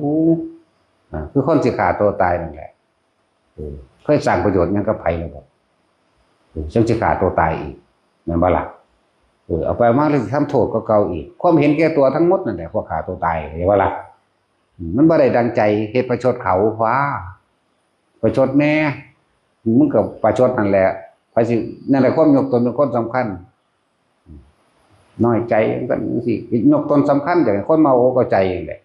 อ่า คือคนสิฆ่าตัวตายนั่นแหละ เออ เคยสร้างประโยชน์หยังกับไผแล้วบ่ เออ จั่งสิฆ่าตัวตายอีก แม่นบ่ล่ะ เออ เอาไปเอามาแล้วสิทำโทษกว่าเก่าอีก ความเห็นแก่ตัวทั้งหมดนั่นแหละ พวกฆ่าตัวตาย เห็นบ่ล่ะ อืม มันบ่ได้ดังใจ เฮ็ดประชดเขา ว่า ประชดแม่ มึงก็ประชดนั่นแหละ ไผสิ นั่นแหละ ความยกตนเป็นคนสำคัญ น้อยใจจั่งซี้ ยกตนสำคัญ อยากให้คนมาเอาอกเอาใจนั่นแหละ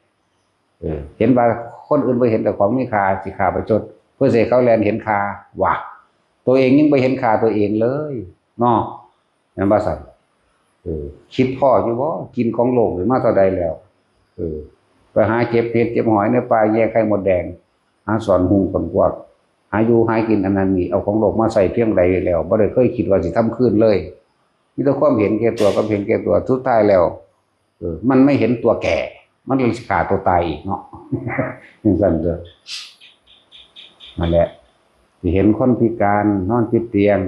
เออ เห็นว่าคนอื่นบ่เห็นเจ้าของมีค่า สิฆ่าประชด เพื่อสิให้เขาแล่นเห็นค่า ว่า ตัวเองยังบ่เห็นค่าตัวเองเลย เนาะ แม่นบ่ซั่น เออ คิดพ้ออยู่บ่ กินของโลกนี่มาเท่าใดแล้ว เออ ไปหาเก็บเห็ดเก็บหอยในป่า แย่ไข่มดแดง หาซ่อนหุงซ่อนพวก หาอยู่หากินอันนั้นนี่ เอาของโลกมาใช้เพียงใดแล้ว บ่ได้เคยคิดว่าสิทำคืนเลย มีแต่ความเห็นแก่ตัว ความเห็นแก่ตัว สุดท้ายแล้ว เออ มันไม่เห็นตัวแก่ มันเลยฆ่าตัวตายอีกเนาะ จั่งซั้นเด้อ นั่นแหละ สิเห็นคนพิการนอนติดเตียง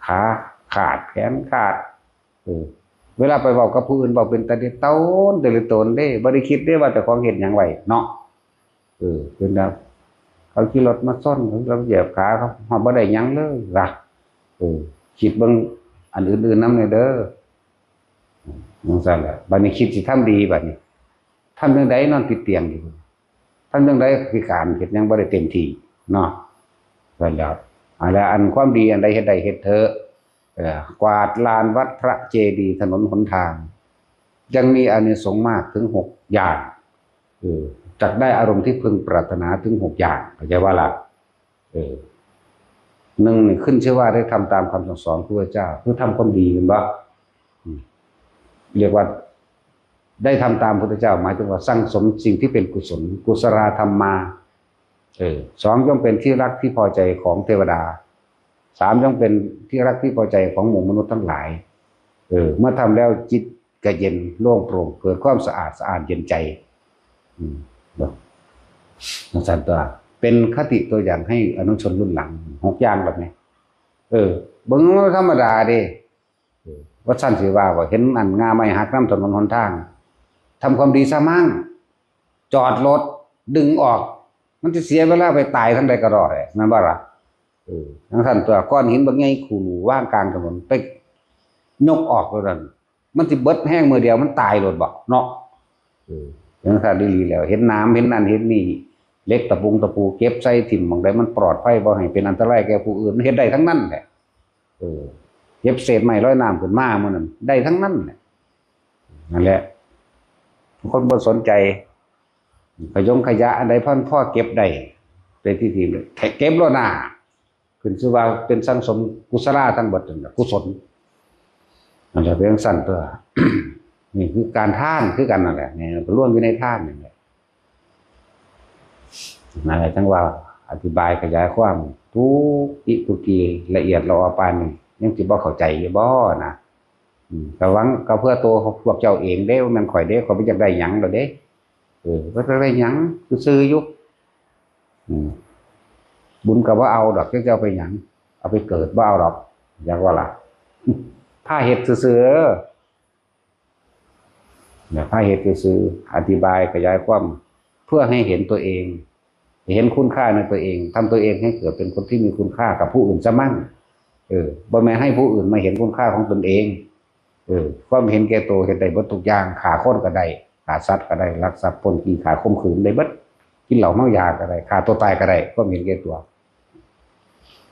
ขาขาด แขนขาด เออ เวลาไปเว้ากับผู้อื่น เว้าเป็นตาเด็ดตน แต่ละตนเด้ บ่ได้คิดเด้ว่าเจ้าของเฮ็ดหยังไว้เนาะ เออ เป็นแบบ เขาขี่รถมาชน เขาเหยียบขาเขา ฮอดบ่ได้หยังเลยว่ะ เออ คิดเบิ่งอันอื่นๆนำแหน่เด้อ จั่งซั้นแหละ บัดนี้คิดสิทำดีบัดนี้ ทำจั่งใดนอนติดเตียงอยู่ ทำจั่งใดพิการ เฮ็ดหยังบ่ได้เต็มที่เนาะ นั่นแหละ อันละอันความดีอันใดเฮ็ดได้เฮ็ดเถอะ เอ่อ กวาดลานวัดพระเจดีย์ถนนหนทาง ยังมีอานิสงส์มากถึงหกอย่าง เออ จักได้อารมณ์ที่พึงปรารถนาถึงหกอย่าง เข้าใจบ่ล่ะ เออ หนึ่งนี่ขึ้นชื่อว่าได้ทำตามคำสั่งสอนของพระพุทธเจ้า คือทำความดี แม่นบ่ อืม เรียกว่าได้ทำตามพระพุทธเจ้า หมายถึงว่าสั่งสมสิ่งที่เป็นกุศล กุศลธรรมา เออ สองย่อมเป็นที่รักที่พอใจของเทวดา สามย่อมเป็นที่รักที่พอใจของหมู่มนุษย์ทั้งหลาย เออ เมื่อทำแล้วจิตก็เย็นโล่งโปร่ง เกิดความสะอาด สะอาดเย็นใจ อืม เนาะ จั่งซั้นตั๊ว เป็นคติตัวอย่างให้อนุชนรุ่นหลัง หกอย่างแบบนี้ เออ เบิ่งมันธรรมดาเด้ เออ ว่าซั่นสิว่าบ่ เห็นอันง่าไม้หักนำถนนหนทาง ทำความดีซะมั้ง จอดรถ ดึงออก มันสิเสียเวลาไปตายทางใดก็รอดแหละ แม่นบ่ล่ะ เออ จั่งซั้นตั๊ว ก้อนหินบักใหญ่ขูดวางกลางถนน ไปยกออกโลดนั่น มันสิเบิดแฮงมื้อเดียว มันตายโลดบ่เนาะ เออ จั่งซั้นอีหลีแล้ว เห็นหนาม เห็นนั่น เห็นนี่ เหล็กตะปูตะปู เก็บใส่ถิ่มหม่องใดมันปลอดภัย บ่ให้เป็นอันตรายแก่ผู้อื่น มันเฮ็ดได้ทั้งนั้นแหละ เออ เก็บเศษไม้ลอยน้ำขึ้นมามื้อนั้น ได้ทั้งนั้นแหละ นั่นแหละ คนบ่สนใจ ขยงขยะอันใดพอ พอเก็บได้ ไปที่ ที่ เก็บโลดหน้า ขึ้นชื่อว่าเป็นสั่งสมกุศลาทั้งเบิดนั่นแหละ กุศล นั่นแหละ เป็นจั่งซั้นตั๊ว นี่คือการทานคือกันนั่นแหละ นี่ก็รวมอยู่ในทานนั่นแหละ นั่นแหละ จั่งว่า อธิบายขยายความทุกอิทุกีละเอียดละออปานนี่ยังสิบ่เข้าใจอยู่บ่นะ อืม ระวังก็เพื่อตัวพวกเจ้าเองเด้ บ่แม่นข่อยเด้ ข่อยบ่อยากได้หยังดอกเด้ เออ บ่อยากได้หยัง ซื่อๆอยู่ อืม บุญก็บ่เอาดอก เจ้าเอาไปหยัง เอาไปเกิดบ่เอาดอก อยากว่าล่ะ พาเฮ็ดซื่อๆ เนี่ย พาเฮ็ดซื่อๆ อธิบายขยายความ เพื่อให้เห็นตัวเอง เห็นคุณค่าในตัวเอง ทำตัวเองให้เกิดเป็นคนที่มีคุณค่ากับผู้อื่นซะมั่ง เออ บ่แม่นให้ผู้อื่นมาเห็นคุณค่าของตนเอง เออ ความเห็นแก่ตัวเฮ็ดได้เบิดทุกอย่าง ฆ่าคนก็ได้ ฆ่าสัตว์ก็ได้ ลักทรัพย์ ปล้น จี้ ฆ่า ข่มขืน ได้เบิด กินเหล้าเมายาก็ได้ ฆ่าตัวตายก็ได้ ความเห็นแก่ตัว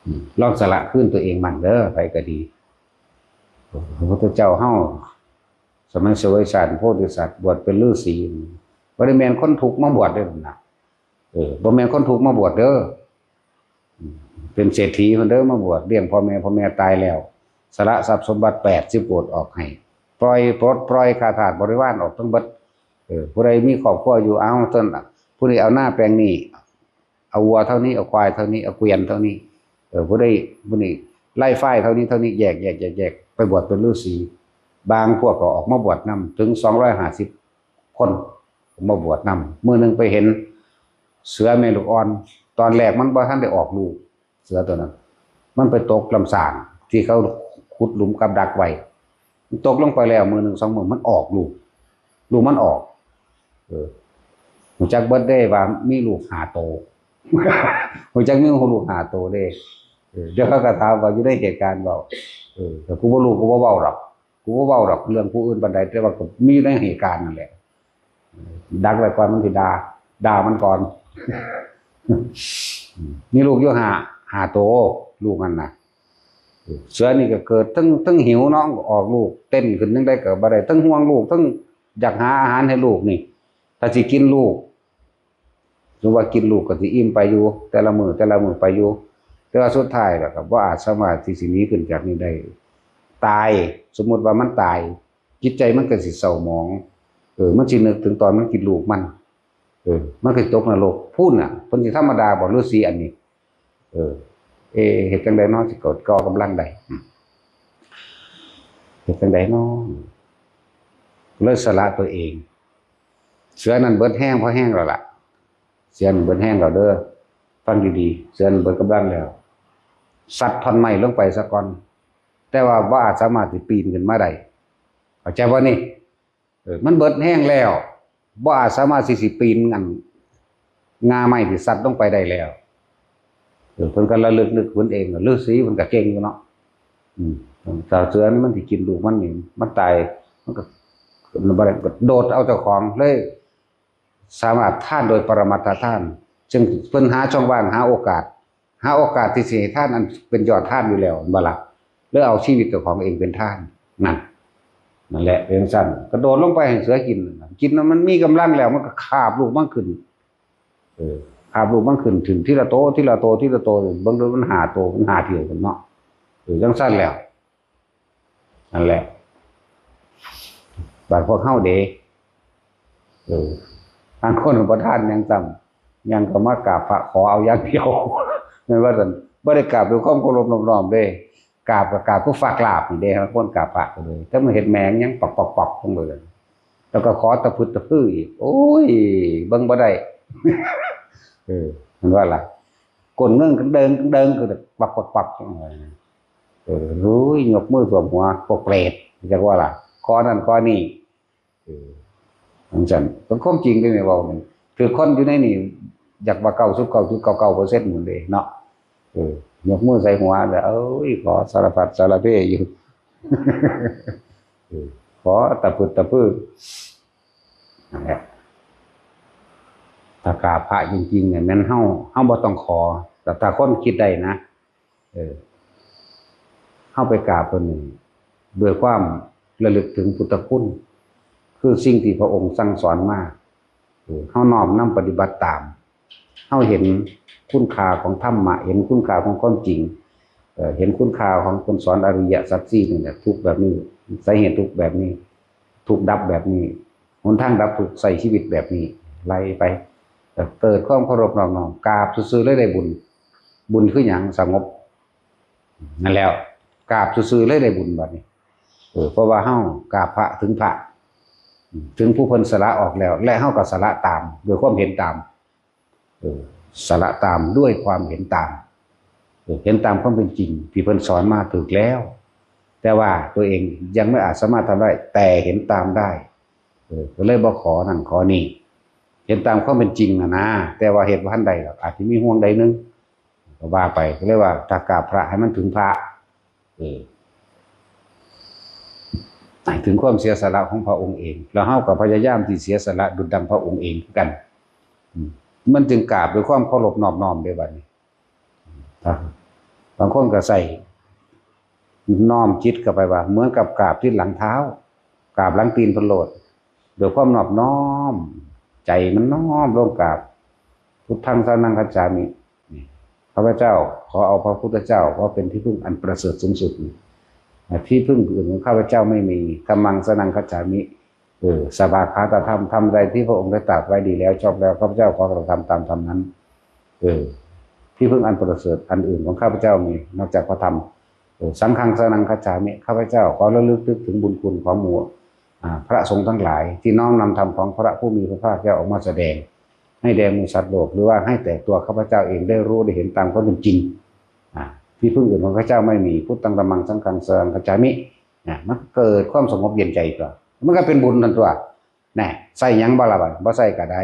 อืม ลองสละคืนตัวเองมั่งเด้อ ไผก็ดี พระพุทธเจ้าเฮา สมัยเสวยฌานโพธิสัตว์ บวชเป็นฤาษี บ่ได้แม่นคนทุกข์มาบวชเด้อนะ เออ บ่แม่นคนทุกข์มาบวชเด้อ อืม เป็นเศรษฐีเพิ่นเด้อมาบวช เลี้ยงพ่อแม่ พ่อแม่ตายแล้ว สละทรัพย์สมบัติแปดสิบโกฏออกให้ ปล่อย ปลดปล่อยข้าทาสบริวารออกทั้งเบิด เออ ผู้ใดมีครอบครัวอยู่ เอาต้น ผู้นี้เอานาแปลงนี้ เอาวัวเท่านี้ เอาควายเท่านี้ เอาเกวียนเท่านี้ เออ ผู้ใด ผู้นี้ไร่ฝ้ายเท่านี้ เท่านี้ แยก แยก แยก แยก ไปบวชเป็นฤาษี บางพวกก็ออกมาบวชนำ ถึงสองร้อยห้าสิบคน มาบวชนำ มื้อหนึ่งไปเห็นเสือแม่ลูกอ่อน ตอนแรกมันบ่ทันได้ออกลูก เสือตัวนั้น มันไปตกลำสางที่เขาขุดหลุมกับดักไว้ มันตกลงไปแล้วมื้อหนึ่งสองมื้อมันออกลูก ลูกมันออก เออ รู้จักเบิดเด้ว่ามีลูกห้าโต รู้จักมีลูกห้าโตเด้ เออ เดี๋ยวเขาก็ถามว่าอยู่ในเหตุการณ์บ่ เออ แต่กูบ่รู้ กูบ่เว้าดอก กูบ่เว้าดอกเรื่องผู้อื่นปานใด แต่ว่าก็มีในเหตุการณ์นั่นแหละ ดักไว้ก่อนมันสิด่า ด่ามันก่อน มีลูกอยู่ห้า ห้าโต ลูกมันน่ะ เสือนี่ก็เกิดทั้ง ทั้งหิวเนาะ ก็ออกลูก เต้นขึ้นจั่งใดก็บ่ได้ ทั้งห่วงลูก ทั้งอยากหาอาหารให้ลูกนี่ ถ้าสิกินลูก สมมุติว่ากินลูกก็สิอิ่มไปอยู่ แต่ละมื้อ แต่ละมื้อไปอยู่ แต่ว่าสุดท้ายแล้วก็บ่อาจสามารถที่สิหนีขึ้นจากนี้ได้ ตาย สมมุติว่ามันตาย จิตใจมันก็สิเศร้าหมอง เออ มันสินึกถึงตอนมันกินลูกมัน เออ มันก็สิตกนรกพู้นน่ะ เพิ่นสิธรรมดาบ่ ฤาษีอันนี้ เออ เอ เฮ็ดจั่งใดเนาะ สิเกิดก่อกำลังได้ อืม เฮ็ดจั่งใดเนาะ เลยสละตัวเอง เสือนั่นเบิดแฮงพอแฮงแล้วล่ะ เสือนั่นเบิดแฮงแล้วเด้อ ฟังดีๆ เสือนั่นเบิดกำลังแล้ว ซัดท่อนไม้ลงไปซะก่อน แต่ว่าบ่อาจสามารถสิปีนขึ้นมาได้ เข้าใจบ่นี่ เออ มันเบิดแฮงแล้ว บ่อาจสามารถสิ สิปีนอัน ง่าไม้ที่ซัดลงไปได้แล้ว เออ เพิ่นก็ระลึกนึกเพิ่นเอง ฤาษีเพิ่นก็เก่งอยู่เนาะ อืม ถ้าเสือนี่มันสิกินลูกมันนี่ มันตาย มันก็ มันบ่ได้ ก็โดดเอาเจ้าของเลย สามารถทานโดยปรมัตถทาน ซึ่งเพิ่นหาช่องว่าง หาโอกาส หาโอกาสที่สิให้ทานอันเป็นยอดทานอยู่แล้ว แม่นบ่ล่ะ เลยเอาชีวิตเจ้าของเองเป็นทาน นั่น นั่นแหละ เป็นจั่งซั้น กระโดดลงไปให้เสือกิน กินแล้วมันมีกำลังแล้ว มันก็คาบลูกมันขึ้น เออ คาบลูกมันขึ้น ขึ้นทีละโต ทีละโต ทีละโต เบิ่งดูมันห้าโต มันห้าเทื่อกันเนาะ เออ จั่งซั้นแล้ว นั่นแหละ บาดพวกเฮาเด้ เออ บางคนบ่ทานหยังซ้ำ ยังก็มากราบพระขอเอาอย่างเดียว แม่นว่าซั่น บ่ได้กราบด้วยความเคารพนอบน้อมเด้ กราบก็กราบคือฝากลาบนี่เด้ บางคนกราบพระก็เลย แต่มันเฮ็ดแหมงหยังปอกๆๆลงไปเลย แล้วก็ขอตะพึดตะพื้ออีก โอ้ย เบิ่งบ่ได้ เออ แม่นว่าล่ะ ก้นเงินก็เดิงเดิงก็ปอกๆๆลงไป เออ โอ้ย ยกมือท่วมหัว พวกเปรต จักว่าล่ะ ขอนั่นขอนี่ เออ จั่งซั้น เป็นความจริงเด้ แม่นเว้านี่ ถืกคนอยู่ในนี่ อยากว่าเก้าสิบเก้าจุดเก้าเก้าเปอร์เซ็นต์หมดเลยเนาะ เออ ยกมือใส่หัวแล้ว เอ้ย ขอสารพัดสารเพอยู่ เออ ขอตะพึดตะพื้อ นั่นแหละ ถ้ากราบพระจริงๆเนี่ย แม่นเฮา เฮาบ่ต้องขอ แต่ถ้าคนคิดได้นะ เออ เฮาไปกราบเพิ่นนี่ ด้วยความระลึกถึงพุทธคุณ คือสิ่งที่พระองค์สั่งสอนมา เออ เฮาน้อมนำปฏิบัติตาม เฮาเห็นคุณค่าของธรรมะ เห็นคุณค่าของความจริง เอ่อ เห็นคุณค่าของคนสอนอริยสัจสี่นี่แหละ ทุกข์แบบนี้ สาเหตุทุกข์แบบนี้ ทุกข์ดับแบบนี้ หนทางดับทุกข์ ใช้ชีวิตแบบนี้ ไล่ไป เกิดความเคารพนอบน้อม กราบซื่อๆเลยได้บุญ บุญคือหยัง สงบ นั่นแล้ว กราบซื่อๆเลยได้บุญบัดนี้ เออ เพราะว่าเฮากราบพระถึงพระ ถึงผู้เพิ่นสละออกแล้ว และเฮาก็สละตามด้วยความเห็นตาม เออ สละตามด้วยความเห็นตาม เออ เห็นตามความเป็นจริงที่เพิ่นสอนมาถูกแล้ว แต่ว่าตัวเองยังไม่อาจสามารถทำได้ แต่เห็นตามได้ เออ ก็เลยบ่ขอนั่นขอนี่ เห็นตามความเป็นจริงนะนะ แต่ว่าเฮ็ดบ่ทันได้ดอก อาจจะมีห่วงใดหนึ่ง ก็ว่าไป ก็เลยว่าถ้ากราบพระให้มันถึงพระ เออ ให้ถึงความเสียสละของพระองค์เอง แล้วเฮาก็พยายามที่เสียสละดุจดังพระองค์เองคือกัน อืม มันจึงกราบด้วยความเคารพนอบน้อมเด้บัดนี้ ครับ บางคนก็ใส่น้อมจิตเข้าไปว่า เหมือนกับกราบที่หลังเท้า กราบหลังตีนเพิ่นโลด ด้วยความนอบน้อม ใจมันน้อมลงกราบ พุทธังสรณังคัจฉามิ นี่ ข้าพเจ้าขอเอาพระพุทธเจ้า เพราะเป็นที่พึ่งอันประเสริฐสูงสุด ที่พึ่งอื่นของข้าพเจ้าไม่มี ธัมมังสรณังคัจฉามิ เออ สวากขาตธรรม ธรรมใดที่พระองค์ได้ตรัสไว้ดีแล้ว ชอบแล้ว ข้าพเจ้าขอกระทำตามธรรมนั้น เออ ที่พึ่งอันประเสริฐอันอื่นของข้าพเจ้ามีนอกจากพระธรรม เออ สังฆังสรณังคัจฉามิ ข้าพเจ้าขอระลึกนึกถึงบุญคุณของหมู่ อ่า พระสงฆ์ทั้งหลาย ที่น้อมนำธรรมของพระผู้มีพระภาคเจ้าออกมาแสดง ให้แด่หมู่สัตว์โลก หรือว่าให้แต่ตัวข้าพเจ้าเองได้รู้ได้เห็นตามความเป็นจริง อ่า ที่พึ่งอื่นของข้าพเจ้าไม่มี พุทธังธัมมังสังฆังสรณังคัจฉามิ นะ มันเกิดความสงบเย็นใจตัว มันก็เป็นบุญนั่นตัว นะ ใส่หยังบ่ละบัด บ่ใส่ก็ได้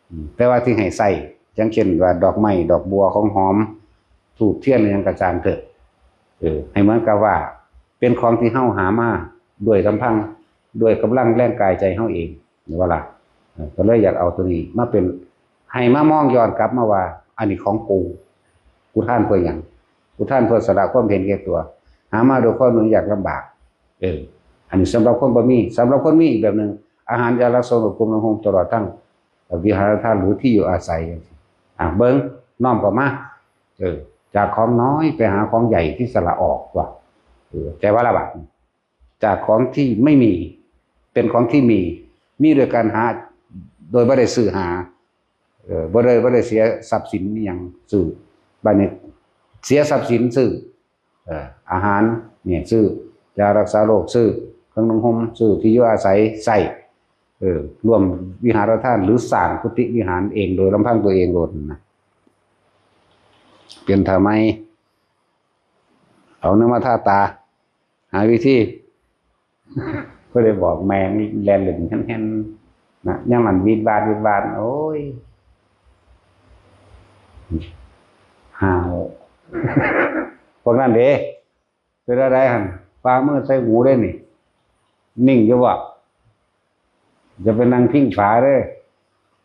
อืม แต่ว่าที่ให้ใส่ อย่างเช่นว่าดอกไม้ ดอกบัว ของหอม ธูปเทียน อิหยังก็ช่างเถอะ เออ ให้เหมือนกับว่าเป็นของที่เฮาหามาด้วยลำพัง ด้วยกำลังแรงกายใจเฮาเอง เห็นบ่ล่ะ เออ ก็เลยอยากเอาตัวนี้มาเป็น ให้มามองย้อนกลับมาว่า อันนี้ของกู กูทานเพื่อหยัง กูทานเพื่อสละความเห็นแก่ตัว หามาด้วยความเหนื่อยยากลำบาก เออ อันนี้สำหรับคนบ่มี สำหรับคนมีอีกแบบหนึ่ง อาหาร ยารักษาอุณหภูมิ อุณหภูมิตลอดทั้งวิหารธาตุหรือที่อยู่อาศัย อ่ะ เบิ่ง น้อมเข้ามา เออ จากของน้อยไปหาของใหญ่ที่สละออกว่า เออ แต่ว่าละบาด จากของที่ไม่มี เป็นของที่มี มีโดยการหา โดยบ่ได้ซื้อหา เออ บ่ได้ บ่ได้เสียทรัพย์สินอิหยังซื้อ บัดนี้เสียทรัพย์สินซื้อ เอ่อ อาหารเนี่ยซื้อ ยารักษาโรคซื้อ เครื่องนุ่งห่มซื้อ ที่อยู่อาศัยใช้ เออ ร่วมวิหารทาน หรือสร้างกุฏิวิหารเองโดยลำพังตัวเองโลดนะ เปลี่ยนท่าใหม่ เอาน้ำมาทาตา หาวิธี ก็เลยบอกแมงแลนหลึงแห่นๆ นะ ย่างมันวีดวาดวีดวาด โอ้ย ห่าว พวกนั้นเด้ เป็นอะไรหั่น ปามือใส่หูได้นี่ นิ่งอยู่บ่ จะไปนั่งพิงฝาเด้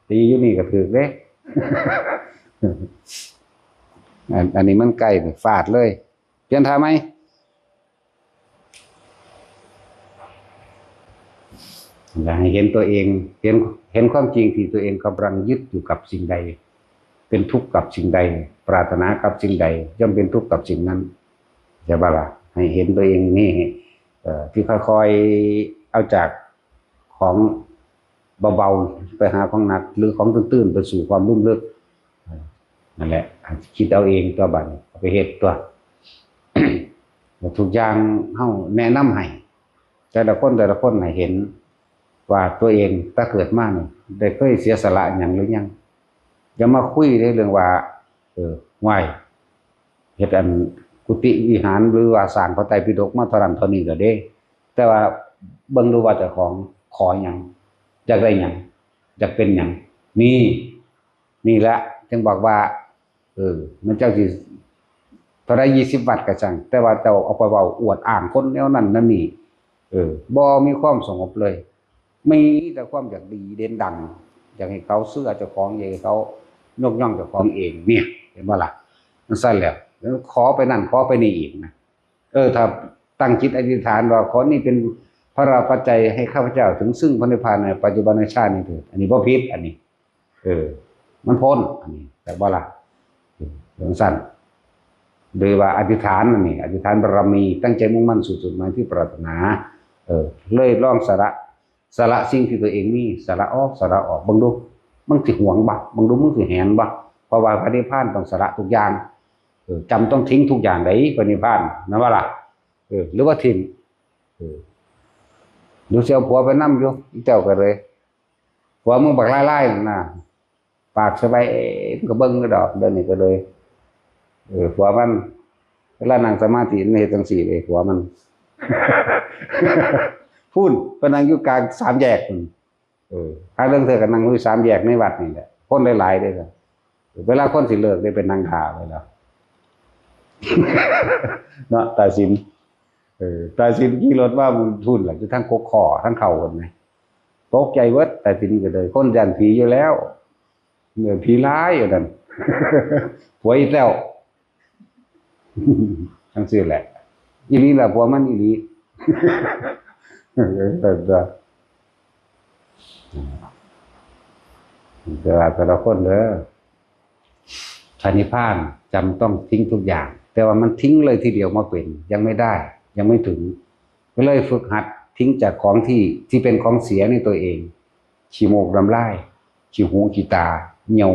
ตีอยู่นี่ก็ถืกเด้ อัน อันนี้มันใกล้ฟาดเลย เปลี่ยนท่าไหม อยากให้เห็นตัวเอง เห็น เห็นความจริงที่ตัวเองกำลังยึดอยู่กับสิ่งใด เป็นทุกข์กับสิ่งใด ปรารถนากับสิ่งใด ย่อมเป็นทุกข์กับสิ่งนั้น ใช่ปะล่ะ ให้เห็นตัวเองนี่ เอ่อ ที่ค่อยๆ เอาจากของเบาๆ ไปหาของหนัก หรือของตื้นๆ ไปสู่ความลุ่มลึก นั่นแหละ คิดเอาเองตัวบัดนี้ เอาไปเฮ็ดตัว ทุกอย่างเฮาแนะนำให้ แต่ละคน แต่ละคนให้เห็น ว่าตัวเองตั้งเกิดมานี่ ได้เคยเสียสละหยังหรือยัง อย่ามาคุยในเรื่องว่า เออ ไหว้ เฮ็ดอันกุฏิวิหาร หรือว่าสร้างพระไตรปิฎกมาเท่านั้นเท่านี้แล้วเด้ แต่ว่าเบิ่งดูว่าเจ้าของขอหยัง อยากได้หยัง อยากเป็นหยัง นี่ นี่แหละ จึงบอกว่า เออ มันเจ้าสิเท่าใด ยี่สิบวัตต์ก็ช่าง แต่ว่าเจ้าเอาไปเว้าอวดอ้างคนแนวนั้นนั่นนี่ เออ บ่มีความสงบเลย มีแต่ความอยากดีเด่นดัง อยากให้เขาเชื่อเจ้าของ อยากให้เขายกย่องเจ้าของเอง เนี่ย เห็นบ่ล่ะ มันซั่นแล้ว แล้วขอไปนั่น ขอไปนี่อีกนะ เออ ถ้าตั้งจิตอธิษฐานว่า ขอนี่เป็นพระราปัจจัยให้ข้าพเจ้าถึงซึ่งพระนิพพานในปัจจุบันชาตินี้เถิด อันนี้บ่ผิด อันนี้ เออ มันพ้น อันนี้ แต่บ่ล่ะ เออ จั่งซั่น โดยว่าอธิษฐานนั่นนี่ อธิษฐานบารมี ตั้งใจมุ่งมั่นสู่จุดหมายที่ปรารถนา เออ เลยลองสละ สละสิ่งที่ตัวเองมี สละออก สละออก เบิ่งดู มึงสิหวงบ่ มึงดูมึงสิแหนบ่ เพราะว่าพระนิพพานต้องสละทุกอย่าง เออ จำต้องทิ้งทุกอย่างได้ พระนิพพาน นั่นว่าล่ะ เออ หรือว่าทิ้ง เออ ดูเสียวผัวไปนำอยู่ อีแต้วก็เลย ผัวมึงบักลายๆนั่นน่ะ ปากสบาย เอ้ย มันก็เบิ่งก็ดอก เดี๋ยวนี้ก็เลย เออ ผัวมัน เวลานั่งสมาธิมันเฮ็ดจั่งซี้เลย ผัวมัน พู้น ไปนั่งอยู่กลางสามแยกพู้น เออ หาเรื่องเธอก็นั่งอยู่สามแยกในวัดนี่แหละ คนหลายๆเด้อ เวลาคนสิเลิกได้ไปนั่งถ่าไว้แล้ว เนาะ ตาสิน เออ ตาสินขี่รถมาบุญทุนล่ะ อยู่ทางกกขอ ทางเข้าคนไหม ตกใจเวิด ตาสินก็เลย คนย่านผีอยู่แล้ว เออ ผีร้ายอยู่นั่น ผัวอีกแล้ว จั่งซี้แหละ อีหลีล่ะ ผัวมันอีหลี เออ แต่ แต่ แต่ว่าแต่ละคนเด้อ พระนิพพานจำต้องทิ้งทุกอย่าง แต่ว่ามันทิ้งเลยทีเดียวบ่เป็น ยังไม่ได้ ยังไม่ถึง ก็เลยฝึกหัดทิ้งจากของที่ ที่เป็นของเสียในตัวเอง ขี้มูกน้ำลาย ขี้หูขี้ตา เหี่ยว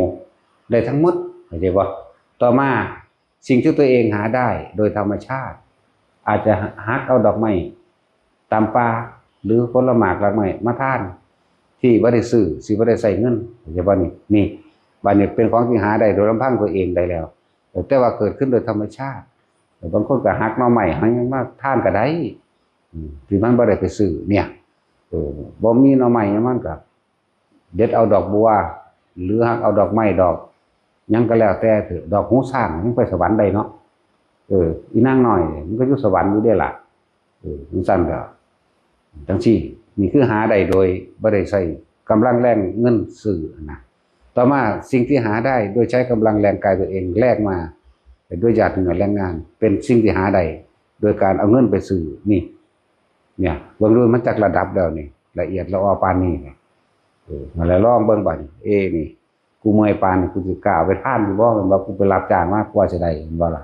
ได้ทั้งหมด เข้าใจบ่ ต่อมา สิ่งที่ตัวเองหาได้โดยธรรมชาติ อาจจะหักเอาดอกไม้ตามป่า หรือผลหมากรากไม้มาทาน ที่บ่ได้ซื้อ สิบ่ได้ใช้เงิน เข้าใจบ่นี่ นี่ บัดนี้เป็นของที่หาได้โดยลำพังตัวเองได้แล้ว แต่ว่าเกิดขึ้นโดยธรรมชาติ บางคนก็หักหน่อไม้ หักหยังมาทานก็ได้ อืม ที่มันบ่ได้ไปซื้อเนี่ย เออ บ่มีหน่อไม้หยัง มันก็เด็ดเอาดอกบัว หรือหักเอาดอกไม้ดอกหยังก็แล้วแต่เถอะ ดอกหูช้างมันไปสวรรค์ได้เนาะ เออ อีนางน้อยมันก็อยู่สวรรค์อยู่เด้ล่ะ เออ จั่งซั้นก็ จั่งซี้ นี่คือหาได้โดยบ่ได้ใช้กำลังแรงเงินซื้อนะ ต่อมาสิ่งที่หาได้โดยใช้กำลังแรงกายตัวเองแลกมา ด้วยหยาดเหงื่อแรงงาน เป็นสิ่งที่หาได้โดยการเอาเงินไปซื้อ นี่ เนี่ย เบิ่งดูมันจักระดับแล้วนี่ ละเอียดละออปานนี้นี่ เออ นั่นแหละ ลองเบิ่งบัดนี้ เอ้ นี่ กูเมื่อยปานนี้ กูสิกล้าเอาไปทานอยู่บ่ แม่นบ่ กูไปรับจ้างมากว่าสิได้ แม่นบ่ล่ะ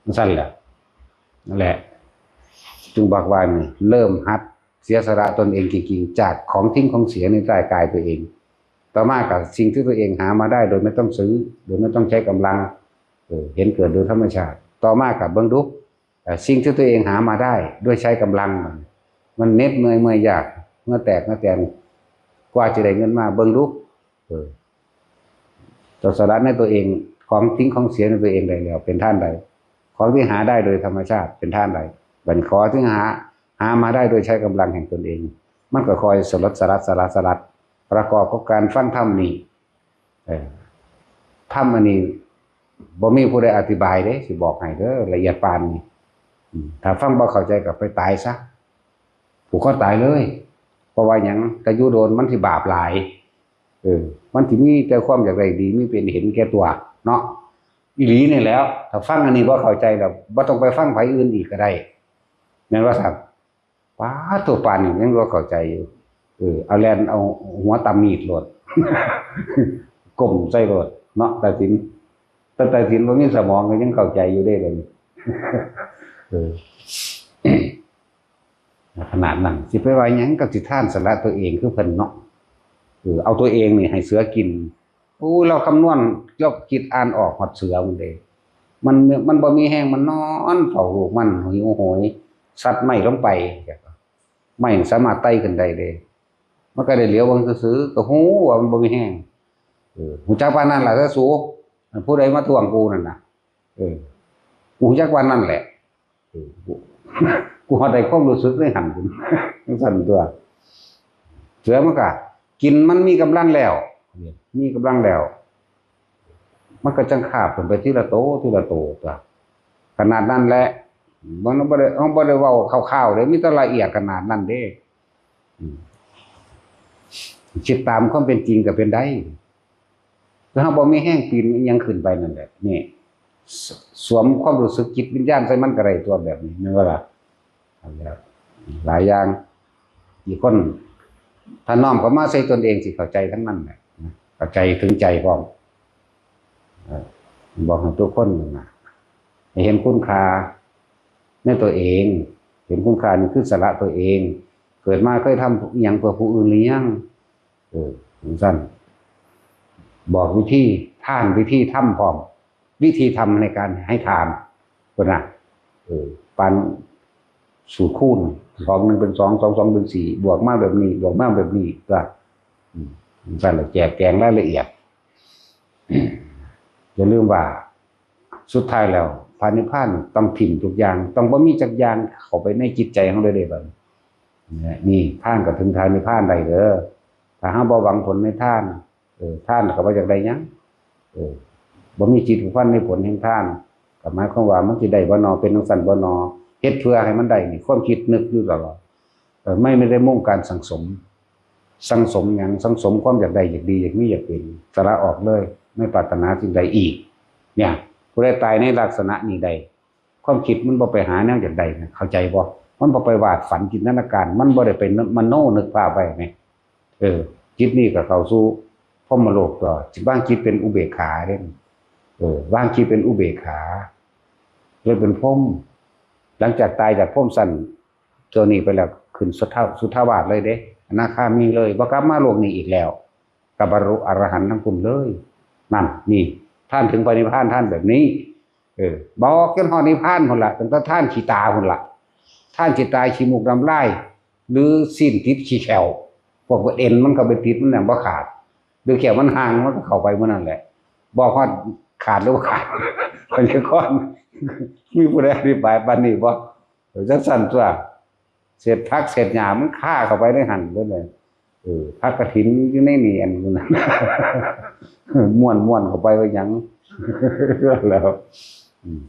จั่งซั้นแหละ นั่นแหละ จึงบอกว่านี่ เริ่มหัดเสียสละตนเองจริงๆ จากของทิ้งของเสียในร่างกายตัวเอง ต่อมาก็สิ่งที่ตัวเองหามาได้โดยไม่ต้องซื้อ โดยไม่ต้องใช้กำลัง เออ เห็นเกิดโดยธรรมชาติ ต่อมาก็เบิ่งดู เอ่อ สิ่งที่ตัวเองหามาได้ด้วยใช้กำลังมัน มันเหน็ดเหนื่อยเมื่อยยาก เหงื่อแตกเหงื่อแตน กว่าจะได้เงินมา เบิ่งดู เออ เจ้าสละในตัวเอง ของทิ้งของเสียในตัวเองได้แล้ว เป็นท่านใด ของที่หาได้โดยธรรมชาติ เป็นท่านใด บัดนี้ของที่หา หามาได้โดยใช้กำลังแห่งตนเอง มันก็คอยสลัด สลัด สลัด สลัด ประกอบกับการฟังธรรมนี่ เออ ธรรมอันนี้ บ่มีผู้ใดอธิบายเด้ สิบอกให้เด้อ ละเอียดปานนี้ อืม ถ้าฟังบ่เข้าใจก็ไปตายซะ ผูกคอตายเลย เพราะว่าหยัง แต่อยู่โดนมันสิบาปหลาย เออ มันสิมีแต่ความอยากได้ดี มีเป็นเห็นแก่ตัว เนาะ อีหลีนี่แหล้ว ถ้าฟังอันนี้บ่เข้าใจแล้ว บ่ต้องไปฟังไผอื่นอีกก็ได้ แม่นบ่ครับ ป๊าด โตปานนี่ยังบ่เข้าใจอยู่ เออ เอาแล่นเอาหัวตำมีดโลด ก้มใส่โลด เนาะ ตาสิน แต่ตาสินบ่มีสมองก็ยังเข้าใจอยู่เด้ เดี๋ยวนี้ เออ ขนาดนั้น สิไปว่าหยังกับสิท่านสละตัวเองคือเพิ่นเนาะ เออ เอาตัวเองนี่ให้เสือกิน โอ้ย เราคำนวณ เราคิดอ่านออกฮอดเสือมันเด้ มัน มันบ่มีแฮง มันนอนเฝ้าลูกมัน หิวโหย ซัดไม้ลงไป ไม้สามารถไต่ขึ้นได้เด้ มันก็ได้เหลียวเบิ่งซื่อๆ ก็ฮู้ว่ามันบ่มีแฮง เออ ฮู้จักปานนั้นล่ะเด้อสู ผู้ใดมาทวงกูนั่นน่ะ เออ กูฮู้จักปานนั้นแหละ เออ กู กูฮอดได้ความรู้สึกในหั่น จั่งซั้นตั๊ว เสือมันก็กิน มันมีกำลังแล้ว มีกำลังแล้ว มันก็จั่งคาบขึ้นไปทีละโต ทีละโตตั๊ว ขนาดนั้นแหละ มันบ่ได้ มันบ่ได้เว้าคร่าวๆเด้ มีแต่ละเอียดขนาดนั้นเด้ อืม คิดตามความเป็นจริงก็เป็นได้ ถ้าเราบ่มีแฮงปีนอิหยังขึ้นไปนั่นแหละ นี่ ส- สวมความรู้สึกจิตวิญญาณใส่มันก็ได้ตั๊วแบบนี้ แม่นบ่ล่ะ นั่นแหละ หลายอย่าง อีกคน ถ้าน้อมเข้ามาใส่ตนเองสิเข้าใจทั้งนั้นแหละ นะ เข้าใจถึงใจพร้อม เอ่อ บอกให้ทุกคนนะ ให้เห็นคุณค่าในตัวเอง เห็นคุณค่านี่คือสละตัวเอง เกิดมาเคยทำอิหยังเพื่อผู้อื่นหรือยัง เออ จั่งซั้น บอกวิธีทาน วิธีทำพร้อม วิธีทำในการให้ทาน พุ้นนะ เออ ปานสูตรคูณ สองหนึ่งเป็นสอง สองสองเป็นสี่ บวกมาแบบนี้ บวกมาแบบนี้ ก็ อืม นั่นแหละ แจกแจงรายละเอียด อย่าลืมว่า สุดท้ายแล้ว พระนิพพานต้องถิ่มทุกอย่าง ต้องบ่มีจักอย่างเข้าไปในจิตใจของเราเลยบัดนี้ นี่ ทานก็ถึงพระนิพพานได้เด้อ ถ้าเราบ่หวังผลในทาน เออ ทานก็บ่อยากได้หยัง เออ บ่มีจิตผูกพันในผลแห่งทาน ก็หมายความว่ามันสิได้บ่นอ เป็นจั่งซั้นบ่นอ เฮ็ดเพื่อให้มันได้นี่ ความคิดนึกอยู่ตลอด เออ ไม่ ไม่ได้มุ่งการสั่งสม สั่งสมหยัง สั่งสมความอยากได้ อยากดี อยากมี อยากเป็น สละออกเลย ไม่ปรารถนาสิ่งใดอีก เนี่ย ผู้ใดตายในลักษณะนี้ได้ ความคิดมันบ่ไปหาแนวอยากได้นะ เข้าใจบ่ มันบ่ไปวาดฝันจินตนาการ มันบ่ได้ไปมโนนึกภาพไว้ไง เออ จิตนี่ก็เข้าสู่พรหมโลกตัว วางจิตเป็นอุเบกขาเด้ เออ วางจิตเป็นอุเบกขา เลยเป็นพรหม หลังจากตายจากพรหมชั้นตัวนี้ไปแล้ว ขึ้นสุทา- สุทาวาสเลยเด้ อนาคามีเลย บ่กลับมาโลกนี้อีกแล้ว ก็บรรลุอรหันต์ทั้งคุณเลย นั่น นี่ ท่านถึงพระนิพพานท่านแบบนี้ เออ บอกจนฮอดนิพพานพุ้นละ ตั้งแต่ท่านขี้ตาพุ้นละ ท่านขี้ตาขี้มูกน้ำลาย หรือสิ้นติดขี้แข้ว พวกเอ็นมันก็ไปติดมันยังบ่ขาด หรือแข้วมันห่างมันก็เข้าไปเมื่อนั้นแหละ บอกว่าขาดหรือว่าขาด พยากรณ์ มีผู้ใดอธิบายปานนี้บ่ เออ จังซั่นตัว เศษผักเศษหญ้ามันคาเข้าไปในหั่นเบิดเลย เออ ผักกระถินอยู่ในนี่อันนั้น ม้วนๆเข้าไปว่าหยัง แล้ว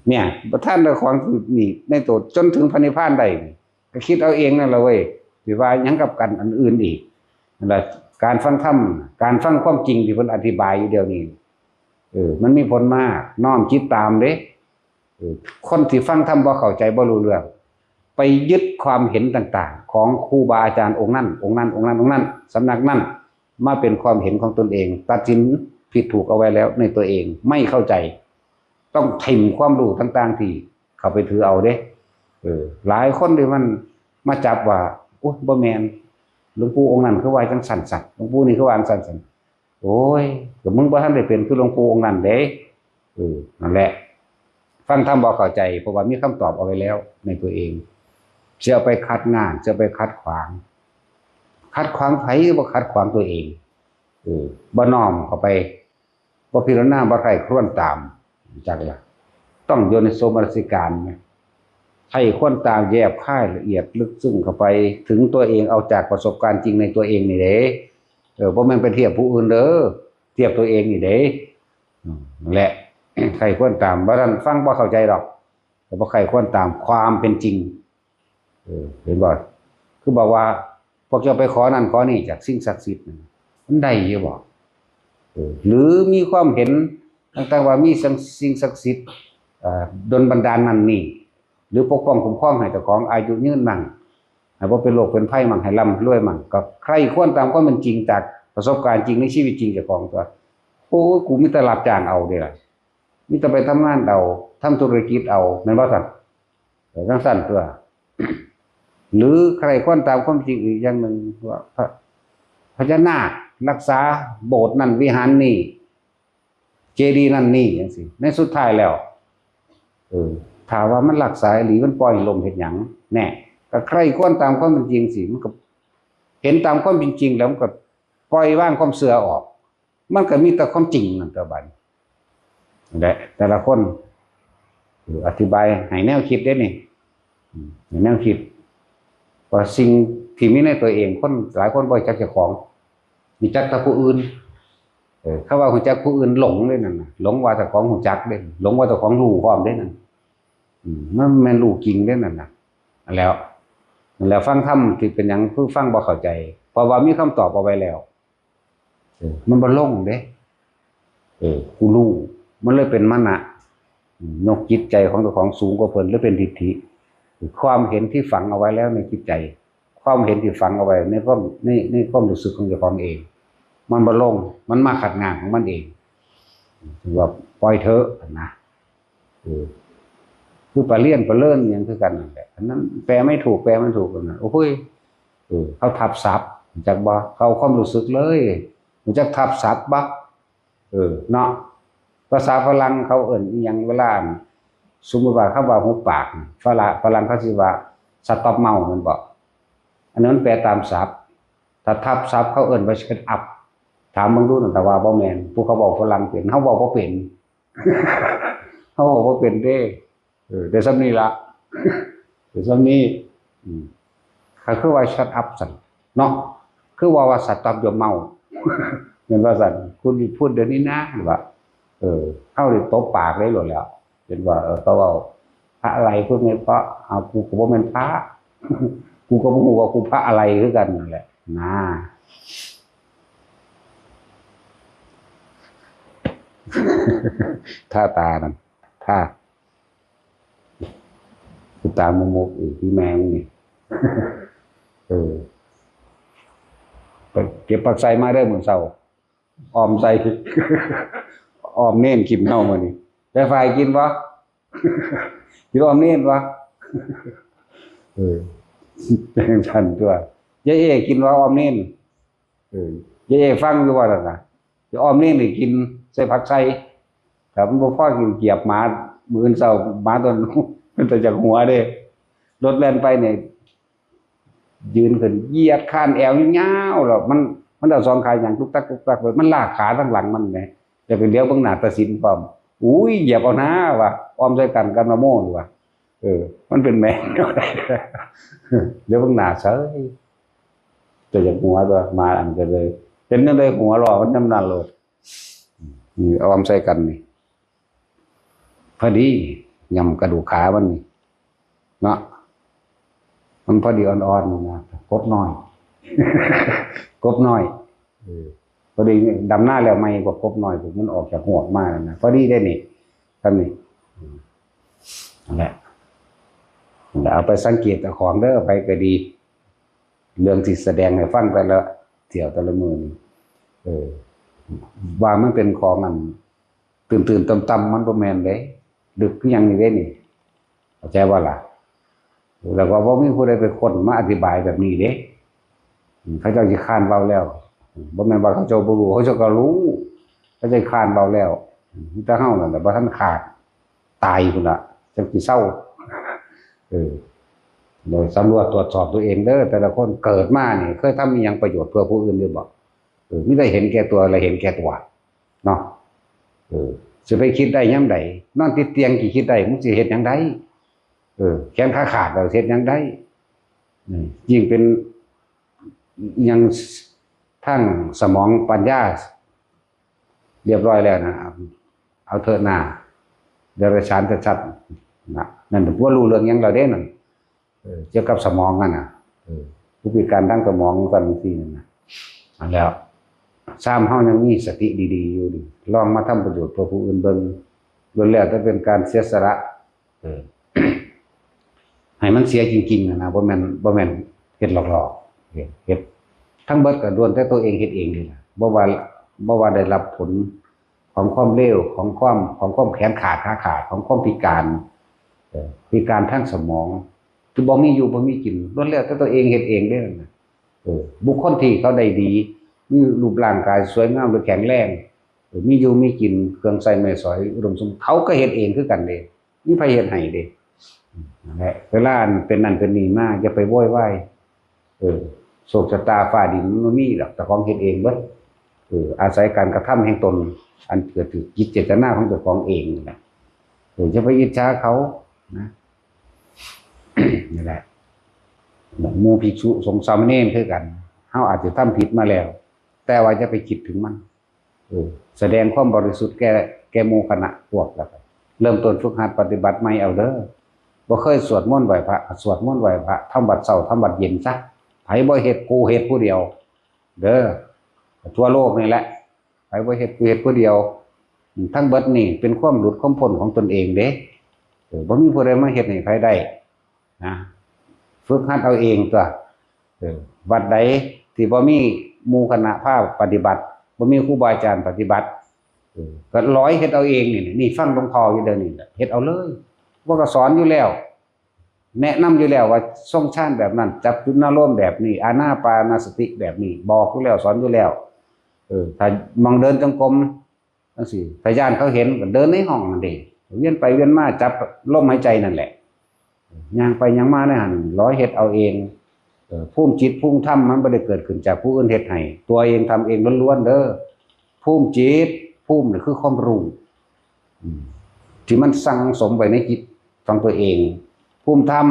เนี่ย ประทานเจ้าของคือนี่ ในตัวจนถึงพระนิพพานได้นี่ ก็คิดเอาเองนั่นแหละเว้ย สิว่าหยังกับกันอันอื่นอีก นั่นแหละ การฟังธรรม การฟังความจริงที่เพิ่นอธิบายอยู่เดี๋ยวนี้ เออ มันมีผลมาก น้อมจิตตามเด้ เออ คนที่ฟังธรรมบ่เข้าใจบ่รู้เรื่อง ไปยึดความเห็นต่างๆ ของครูบาอาจารย์องค์นั้น องค์นั้น องค์นั้น องค์นั้น สำนักนั้น มาเป็นความเห็นของตนเอง ตัดสินผิดถูกเอาไว้แล้วในตัวเอง ไม่เข้าใจ ต้องถิ่มความรู้ต่างๆ ที่เข้าไปถือเอาเด้ เออ หลายคนที่มันมาจับว่า โอ๊ย บ่แม่น หลวงปู่องค์นั้นคือว่าจังซั่นซั่น หลวงปู่นี่คือว่าจังซั่นซั่น โอ้ย ก็มึงบ่ทันได้เป็นคือหลวงปู่องค์นั้นเด้ เออ นั่นแหละ ฟังธรรมบ่เข้าใจ เพราะว่ามีคำตอบเอาไว้แล้วในตัวเอง สิเอาไปขัดง้าง สิเอาไปขัดขวาง ขัดขวางไผ บ่ขัดขวางตัวเอง เออ บ่น้อมเข้าไป บ่พิจารณา บ่ใคร่ครวญตาม จักละ ต้องโยนิโสมนสิการนะ ใคร่ครวญตามแยบคายละเอียดลึกซึ้งเข้าไป ถึงตัวเอง เอาจากประสบการณ์จริงในตัวเองนี่เด้ เออ บ่แม่นไปเทียบผู้อื่นเด้อ เทียบตัวเองนี่เด้ อืม นั่นแหละ ใคร่ครวญตาม บ่ทันฟังบ่เข้าใจดอก แต่บ่ใคร่ครวญตามความเป็นจริง เออ เห็นบ่ คือบอกว่า พวกเจ้าไปขอนั่นขอนี่จากสิ่งศักดิ์สิทธิ์นั่น มันได้อยู่บ่ เออ หรือมีความเห็นต่างๆว่ามีสิ่ง สิ่งศักดิ์สิทธิ์ เอ่อ ดลบันดาลนั่นนี่ หรือปกป้องคุ้มครองให้เจ้าของอายุยืนมั่ง ให้บ่เป็นโรคเป็นภัยมั่ง ให้ร่ำรวยมั่ง ก็ใคร่ครวญตามความเป็นจริงจากประสบการณ์จริงในชีวิตจริงเจ้าของตัว โอ้ย กูมีแต่รับจ้างเอาเด้ล่ะ มีแต่ไปทำงานเอา ทำธุรกิจเอา แม่นบ่ซั่น เออ จังซั่นตัว หรือใคร่ครวญตามความจริงอีกอย่างหนึ่งว่า พระ- พญานาครักษาโบสถ์นั่นวิหารนี่ เจดีย์นั่นนี่จังซี่ ในสุดท้ายแล้ว เออ ถ้าว่ามันรักษาอีหลี มันปล่อยให้ล้มเฮ็ดหยัง แน่ ก็ใคร่ครวญตามความเป็นจริงสิ มันก็เห็นตามความเป็นจริงแล้ว มันก็ปล่อยวางความเชื่อออก มันก็มีแต่ความจริงนั่นตัวบัดนี้ นั่นแหละ แต่ละคน เออ อธิบายให้แนวคิดเด้นี่ อืม ให้แนวคิด ว่าสิ่งที่มีในตัวเอง คนหลายคนบ่รู้จักเจ้าของ รู้จักแต่ผู้อื่น เออ คำว่ารู้จักผู้อื่น หลงเด้นั่นน่ะ หลงว่าเจ้าของรู้จักเด้ หลงว่าเจ้าของรู้พร้อมเด้นั่น อืม มันแม่นรู้จริงเด้นั่นน่ะ นั่นแหล้ว นั่นแหละ ฟังธรรมที่เป็นหยังคือฟังบ่เข้าใจ เพราะว่ามีคำตอบเอาไว้แล้ว เออ มันบ่ลงเด้ เออ กูรู้ มันเลยเป็นมานะ อืม ยกจิตใจของเจ้าของสูงกว่าเพิ่น เลยเป็นทิฏฐิ ความเห็นที่ฝังเอาไว้แล้วในจิตใจ ความเห็นที่ฝังเอาไว้ในความ- ใน- ในความรู้สึกของเจ้าของเอง มันบ่ลง มันมาขัดง้างของมันเอง ถือว่าปล่อยเถอะนะ เออ คือปลาเลียนปลาเลินหยังคือกันนั่นแหละ อันนั้นแปลไม่ถูก แปลไม่ถูกนั่นน่ะ โอ้ย เออ เขาทับศัพท์ รู้จักบ่ เขาเอาความรู้สึกเลย รู้จักทับศัพท์บ่ เออ เนาะ ภาษาฝรั่งเขาเอิ้นอีหยังเวลา สมมุติว่าเขาว่าหุบปาก ฝรั่ง ฝรั่งเขาสิว่า stop mouth แม่นบ่ อันนั้นมันแปลตามศัพท์ ถ้าทับศัพท์เขาเอิ้นว่า shut up ถามเบิ่งดูนั่น แต่ว่าบ่แม่น ผู้เขาเว้าฝรั่งเป็น เฮาเว้าบ่เป็น เฮาเว้าบ่เป็นเด้ เออ ได้ส่ำนี้ละ ได้ส่ำนี้ อืม ก็คือว่า shut up ซั่นเนาะ คือว่า ว่า stop your mouth แม่นว่าซั่น คุณหยุดพูดเดี๋ยวนี้นะ หรือว่า เออ เฮานี่ตบปากเลยโลดแหล้ว เป็นว่า เออ เขาเว้า พระอะไรพูดไม่เพราะ เอา กูก็บ่แม่นพระ กูก็บ่ฮู้ว่ากูพระอะไรคือกันนั่นแหละ นะ ท่าตานั่น ท่า ตามุกๆ อีกที่แม่มึงนี่ เออ ไปเก็บผักไซมาเด้อมื้อเช้า ออมใส่ ออมเนนกินเฮามื้อนี้ ยายฝ่ายกินบ่ กินออมเนนบ่ เออ เป็นจั่งซั่นตัวยายเอกินบ่ออมเนน เออ ยายเอฟังอยู่ว่านั่นน่ะ สิออมเนนให้กินใส่ผักไซ ถ้ามันบ่พอกินเกียบหมา มื้ออื่นเช้าหมาตัวนั้น มันจะจากหัวเด้ รถแล่นไปเนี่ย ยืนขึ้นเหยียดคานแอวยาวๆ แล้วมัน มันเอาสองขาหยังตุกตักตุกตักเลย มันลากขาทั้งหลังมันแหม จะไปเหลียวเบิ่งหน้าตาสินพร้อม อุ้ย เหยียบเอาหน้าว่ะ ออมใส่กันกับนะโมนี่ว่ะ เออ มันเป็นแม่นแนวใด เหลียวเบิ่งหน้าเฉย แต่อยากหัวตัวมาอันก็เลย เป็นจั่งใดหัวหล่อมันยำนั่นโลด อืม เอาออมใส่กันนี่ พอดี ยำกระดูกขามันนี่ เนาะ มันพอดีอ่อนๆ นะ กบน้อย กบน้อย เออ พอดีดำนาแล้วใหม่กว่ากบน้อย พวกมันออกจากหวกมาแล้วนะ พอดีได้นี่ ท่านนี่ อืม นั่นแหละ เอาไปสังเกตเจ้าของเด้อ ไปก็ดี เรื่องที่แสดงให้ฟังแต่ละเที่ยวแต่ละมื้อนี่ เออ ว่ามันเป็นของอัน ตื่นๆ ต่ำๆ มันบ่แม่นเด้ ลึกคือหยังนี่เด้นี่ เข้าใจบ่ล่ะ แล้วก็บ่มีผู้ใดไปค้นมาอธิบายแบบนี้เด้ อืม เขาเจ้าสิค้านเว้าแล้ว อืม บ่แม่นว่าเขาเจ้าบ่รู้ เขาเจ้าก็รู้ เขาเจ้าค้านเว้าแล้ว อืม มีแต่เฮานั่นแหละบ่ทันขาด ตายพุ้นละ จั่งสิเซา เออ โดยสำรวจตรวจสอบตัวเองเด้อ แต่ละคนเกิดมานี่ เคยทำอิหยังประโยชน์เพื่อผู้อื่นหรือบ่ เออ มีแต่เห็นแก่ตัวและเห็นแก่ตัว เนาะ เออ สิไปคิดได้ยามใด นอนติดเตียงสิคิดได้ มึงสิเฮ็ดหยังได้ เออ แขนขาขาดแล้วเฮ็ดหยังได้ อืม ยิ่งเป็น ยังทางสมองปัญญา เรียบร้อยแล้วนะ เอาเถอะนา เดรัจฉานชัดๆ นะ นั่นว่ารู้เรื่องหยังแล้วเด้นั่น เออ เกี่ยวกับสมองนั่นน่ะ เออ ผู้พิการทางสมองจั่งซี้นั่นน่ะ อันแล้ว ซ้ำเฮายังมีสติดีๆ อยู่นี่ ลองมาทำประโยชน์เพื่อผู้อื่นเบิ่ง ล้วนแล้วแต่เป็นการเสียสละ เออ ให้มันเสียจริงๆ นะนะ บ่แม่น บ่แม่นเฮ็ดหลอกๆ เฮ็ด เฮ็ด ทั้งเบิดก็ล้วนแต่ตัวเองเฮ็ดเองนี่ล่ะ บ่ว่า บ่ว่าได้รับผลของความเลว ของความ ของความแขนขาดขาขาด ของความพิการ เออ พิการทางสมอง ที่บ่มีอยู่บ่มีกิน ล้วนแล้วแต่ตัวเองเฮ็ดเองเด้นั่นน่ะ เออ บุคคลที่เขาได้ดี มีรูปร่างกายสวยงามหรือแข็งแรง เออ มีอยู่มีกิน เครื่องใช้ไม้สอยอุดมสมบูรณ์ เขาก็เฮ็ดเองคือกันเด้ มีไผเฮ็ดให้เด้ นั่นแหละ เวลาอันเป็นนั่นเป็นนี่มา อย่าไปโวยวาย เออ โชคชะตาฟ้าดินมันบ่มีดอก เจ้าของเฮ็ดเองเบิด เออ อาศัยการกระทำแห่งตน อันเกิดจากจิตเจตนาของเจ้าของเองนั่นแหละ เออ อย่าไปอิจฉาเขา นะ นี่แหละ หมู่ภิกษุสงฆ์สามเณรคือกัน เฮาอาจจะทำผิดมาแล้ว แต่ว่าอย่าไปคิดถึงมัน เออ แสดงความบริสุทธิ์แก่ แก่หมู่คณะพวก แล้วก็เริ่มต้นฝึกหัดปฏิบัติใหม่เอาเด้อ บ่เคยสวดมนต์ไหว้พระ สวดมนต์ไหว้พระ ทำวัตรเช้า ทำวัตรเย็นซะ ไผบ่เฮ็ด กูเฮ็ดผู้เดียว เด้อ ทั่วโลกนี่แหละ ไผบ่เฮ็ด กูเฮ็ดผู้เดียว ทั้งเบิดนี่เป็นความหลุดความพ้นของตนเองเด้ เออ บ่มีผู้ใดมาเฮ็ดให้ไผได้ นะ ฝึกหัดเอาเองตัว เออ วัดใดที่บ่มีหมู่คณะพาปฏิบัติ บ่มีครูบาอาจารย์ปฏิบัติ เออ ก็ลอยเฮ็ดเอาเองนี่ นี่ฟังหลวงพ่ออยู่เดี๋ยวนี้แหละ เฮ็ดเอาเลย ว่าก็สอนอยู่แล้ว แนะนำอยู่แล้วว่าทรงฌานแบบนั้น จับจุดอารมณ์แบบนี้ อานาปานสติแบบนี้ บอกอยู่แล้ว สอนอยู่แล้ว เออ ถ้าหม่องเดินจงกรม จั่งซี้ ถ้าย้านเขาเห็นก็เดินในห้องนั่นเด้ เวียนไปเวียนมาจับลมหายใจนั่นแหละ ย่างไปย่างมาในหั่น ลอยเฮ็ดเอาเอง เออ ภูมิจิตภูมิธรรมมันบ่ได้เกิดขึ้นจากผู้อื่นเฮ็ดให้ ตัวเองทำเองล้วนๆเด้อ ภูมิจิต ภูมินี่คือความรู้ อืม ที่มันสั่งสมไว้ในจิตของตัวเอง ภูมิธรรม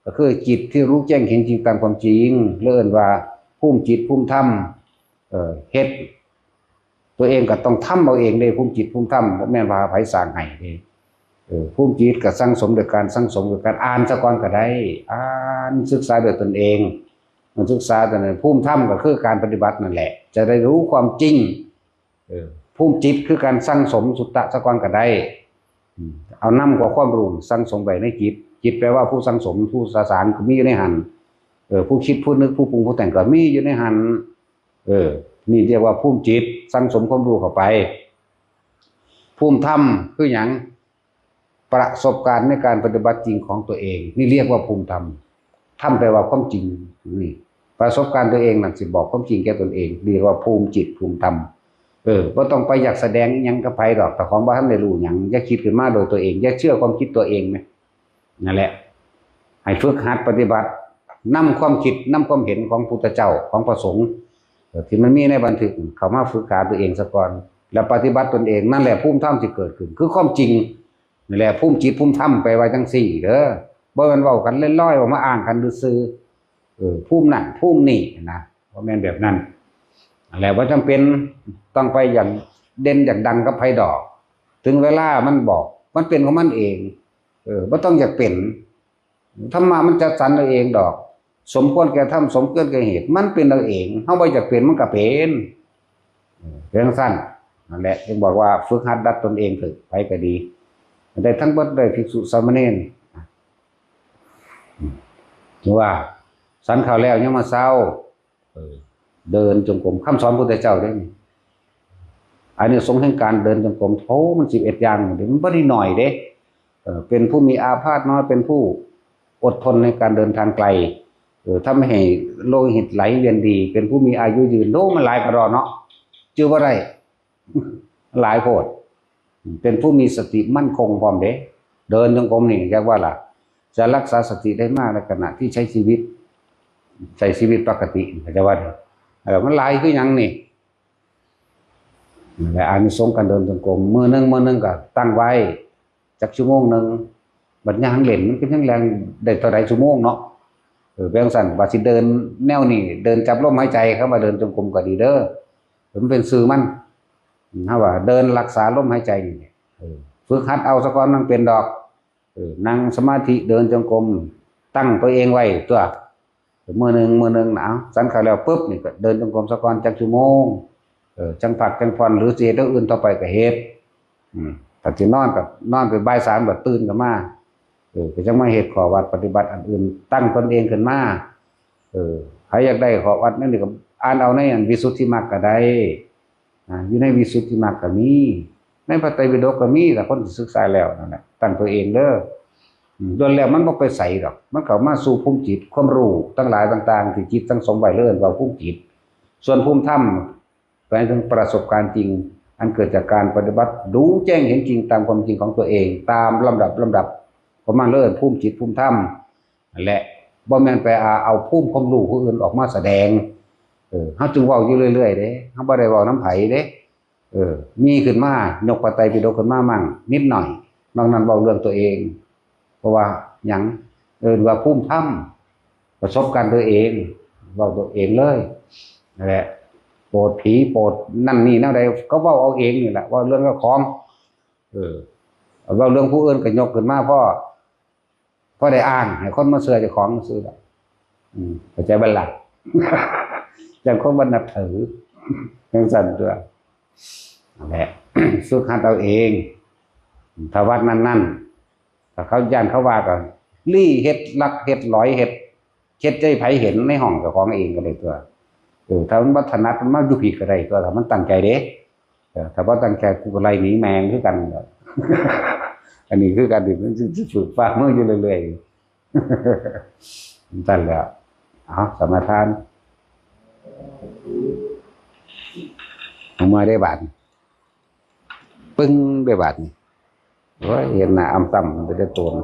ก็คือจิตที่รู้แจ้งเห็นจริงตามความจริง เรียกว่าภูมิจิตภูมิธรรม เอ่อ เฮ็ด ตัวเองก็ต้องทำเอาเองเด้ ภูมิจิตภูมิธรรม บ่แม่นว่าไผสร้างให้เด้ เออ ภูมิจิตก็สั่งสมโดยการสั่งสมโดยการอ่านซะก่อนก็ได้ อ่านศึกษาโดยตนเอง มันศึกษาแต่นั้น ภูมิธรรมก็คือการปฏิบัตินั่นแหละ จะได้รู้ความจริง เออ ภูมิจิตคือการสั่งสมสุตตะซะก่อนก็ได้ อืม เอานำกว่าความรู้สั่งสมไว้ในจิต จิตแปลว่าผู้สั่งสม ผู้สะสารก็มีอยู่ในหั่น เออ ผู้คิด ผู้นึก ผู้ปรุง ผู้แต่งก็มีอยู่ในหั่น เออ นี่เรียกว่าภูมิจิต สั่งสมความรู้เข้าไป ภูมิธรรมคือหยัง ประสบการณ์ในการปฏิบัติจริงของตัวเอง นี่เรียกว่าภูมิธรรม ธรรมแปลว่าความจริง นี่ ประสบการณ์ตัวเองนั่นสิบอกความจริงแก่ตนเอง เรียกว่าภูมิจิตภูมิธรรม เออ บ่ต้องไปอยากแสดงอิหยังกับไผดอก ถ้าของบ่ทันได้รู้หยัง อย่าคิดขึ้นมาโดยตัวเอง อย่าเชื่อความคิดตัวเองนะ นั่นแหละ ให้ฝึกหัดปฏิบัติ นำความคิด นำความเห็นของพุทธเจ้า ของพระสงฆ์ เอ่อ ที่มันมีในบันทึก เข้ามาฝึกหาตัวเองซะก่อน แล้วปฏิบัติตนเอง นั่นแหละภูมิธรรมที่เกิดขึ้น คือความจริง นั่นแหละ ภูมิจิตภูมิธรรม แปลว่าจั่งซี้เด้อ บ่แม่นเว้ากันลอยๆ ออกมาอ้างกันซื่อๆ เออ ภูมินั่นภูมินี่นะ บ่แม่นแบบนั้น นั่นแหละ บ่จำเป็นต้องไปอยากเด่นอยากดังกับไผดอก ถึงเวลามันบอก มันเป็นของมันเอง เออ บ่ต้องอยากเป็น ธรรมะมันจัดสรรเอาเองดอก สมควรแก่ธรรม สมควรแก่เหตุ มันเป็นเอาเอง เฮาบ่อยากเป็นมันก็เป็น เออ เป็นจั่งซั่น นั่นแหละ จึงบอกว่าฝึกหัดดัดตนเองเถอะ ไผก็ดี ได้ทั้งเบิด ได้ภิกษุสามเณร หรือว่าฉันข้าวแล้วยังมาเช้า เออ เดินจงกรม คำสอนพุทธเจ้าเด้นี่ อานิสงส์แห่งการเดินจงกรม โอ้ มันสิบเอ็ดอย่างเด้ มันบ่ได้น้อยเด้ เออ เป็นผู้มีอาพาธน้อย เป็นผู้อดทนในการเดินทางไกล เออ ทำให้โลหิตไหลเวียนดี เป็นผู้มีอายุยืน โอ้ มันหลายกะด้อเนาะ จื่อบ่ได้ หลายโพด เป็นผู้มีสติมั่นคงพร้อมเด้ เดินจงกรมนี่เรียกว่าล่ะ จะรักษาสติได้มากในขณะที่ใช้ชีวิต ใช้ชีวิตปกติ เข้าใจบ่ เออ มันหลายคือหยังนี่ นั่นแหละ อานิสงส์การเดินจงกรม มื้อหนึ่ง มื้อหนึ่งก็ตั้งไว้จักชั่วโมงหนึ่ง บัดย่างเล่นมันก็ยังแล่นได้เท่าใดชั่วโมงเนาะ เออ เป็นจั่งซั่น ว่าสิเดินแนวนี้ เดินจับลมหายใจ คำว่าเดินจงกรมก็ดีเด้อ มันเป็นชื่อมัน เฮาว่าเดินรักษาลมหายใจนี่แหละ เออ ฝึกหัดเอาซะก่อน มันเป็นดอก เออ นั่งสมาธิ เดินจงกรม ตั้งตัวเองไว้ตั๊ว มื้อหนึ่ง มื้อหนึ่งนะ เอาฉันข้าวแล้วปุ๊บนี่ก็เดินจงกรมซะก่อนจักชั่วโมง เออ จั่งพักจั่งผ่อน หรือสิเฮ็ดอย่างอื่นต่อไปก็เฮ็ด อืม ถ้าสินอนก็นอนไปบ่ายสามก็ตื่นขึ้นมา เออ ก็จั่งมาเฮ็ดข้อวัดปฏิบัติอันอื่น ตั้งตนเองขึ้นมา เออ ใครอยากได้ข้อวัดนั่นนี่ก็อ่านเอาในอันวิสุทธิมรรคก็ได้ อ่า อยู่ในวิสุทธิมรรคก็มี ในพระไตรปิฎกก็มี แต่คนศึกษาแล้วนั่นแหละ ตั้งตัวเองเด้อ อืม ล้วนแล้วมันบ่ไปไสดอก มันเข้ามาสู่ภูมิจิต ความรู้ทั้งหลายต่างๆ ที่จิตสั่งสมไว้ เรียกว่าภูมิจิต ส่วนภูมิธรรม หมายถึงประสบการณ์จริง อันเกิดจากการปฏิบัติ รู้แจ้งเห็นจริงตามความจริงของตัวเอง ตามลำดับ ลำดับของมัน เรียกภูมิจิต ภูมิธรรม และบ่แม่นไปเอา เอาภูมิความรู้ผู้อื่นออกมาแสดง เออ เฮาจึงเว้าอยู่เรื่อยๆเด้ เฮาบ่ได้เว้านำไผเด้ เออ มีขึ้นมา ยกพระไตรปิฎกขึ้นมามั่งนิดหน่อย นอกนั้นเว้าเรื่องตัวเอง เพราะว่าหยัง เอิ้นว่าภูมิธรรม ประสบการณ์ตัวเอง เว้าตัวเองเลย นั่นแหละ โปรดผี โปรดนั่นนี่แนวใด ก็เว้าเอาเองนี่แหละ เว้าเรื่องเจ้าของ เออ เว้าเรื่องผู้อื่นก็ยกขึ้นมา พอ พอได้อ้างให้คนมาเชื่อเจ้าของซื่อดอก อืม เข้าใจบ่ล่ะ จั่งคนบ่นับถือ จั่งซั่นตั๊ว นั่นแหละ ฝึกหัดเอาเอง ถ้าวัดนั่นๆ ถ้าเขาย้านเขาว่าก็ลี้เฮ็ดลักเฮ็ดหลอยเฮ็ด เฮ็ดให้ไผเห็นในห้องเจ้าของเองก็ได้ตั๊ว เออ ถ้ามันบ่ถนัดมันมาอยู่พี้ก็ได้ตั๊ว ถ้ามันตั้งใจเด้ เออ ถ้าบ่ตั้งใจกูก็ไล่หนีแม่งคือกัน อันนี้คือกัน ที่มันสิ สิฝึกฝากมึงอยู่เรื่อยๆ จั่งซั่นแหละ เอา สมาทาน เอามาได้บาด ปึ้งไปบาดนี่ โอ้ย เห็นหน้าอำต่ำมันจะได้โตน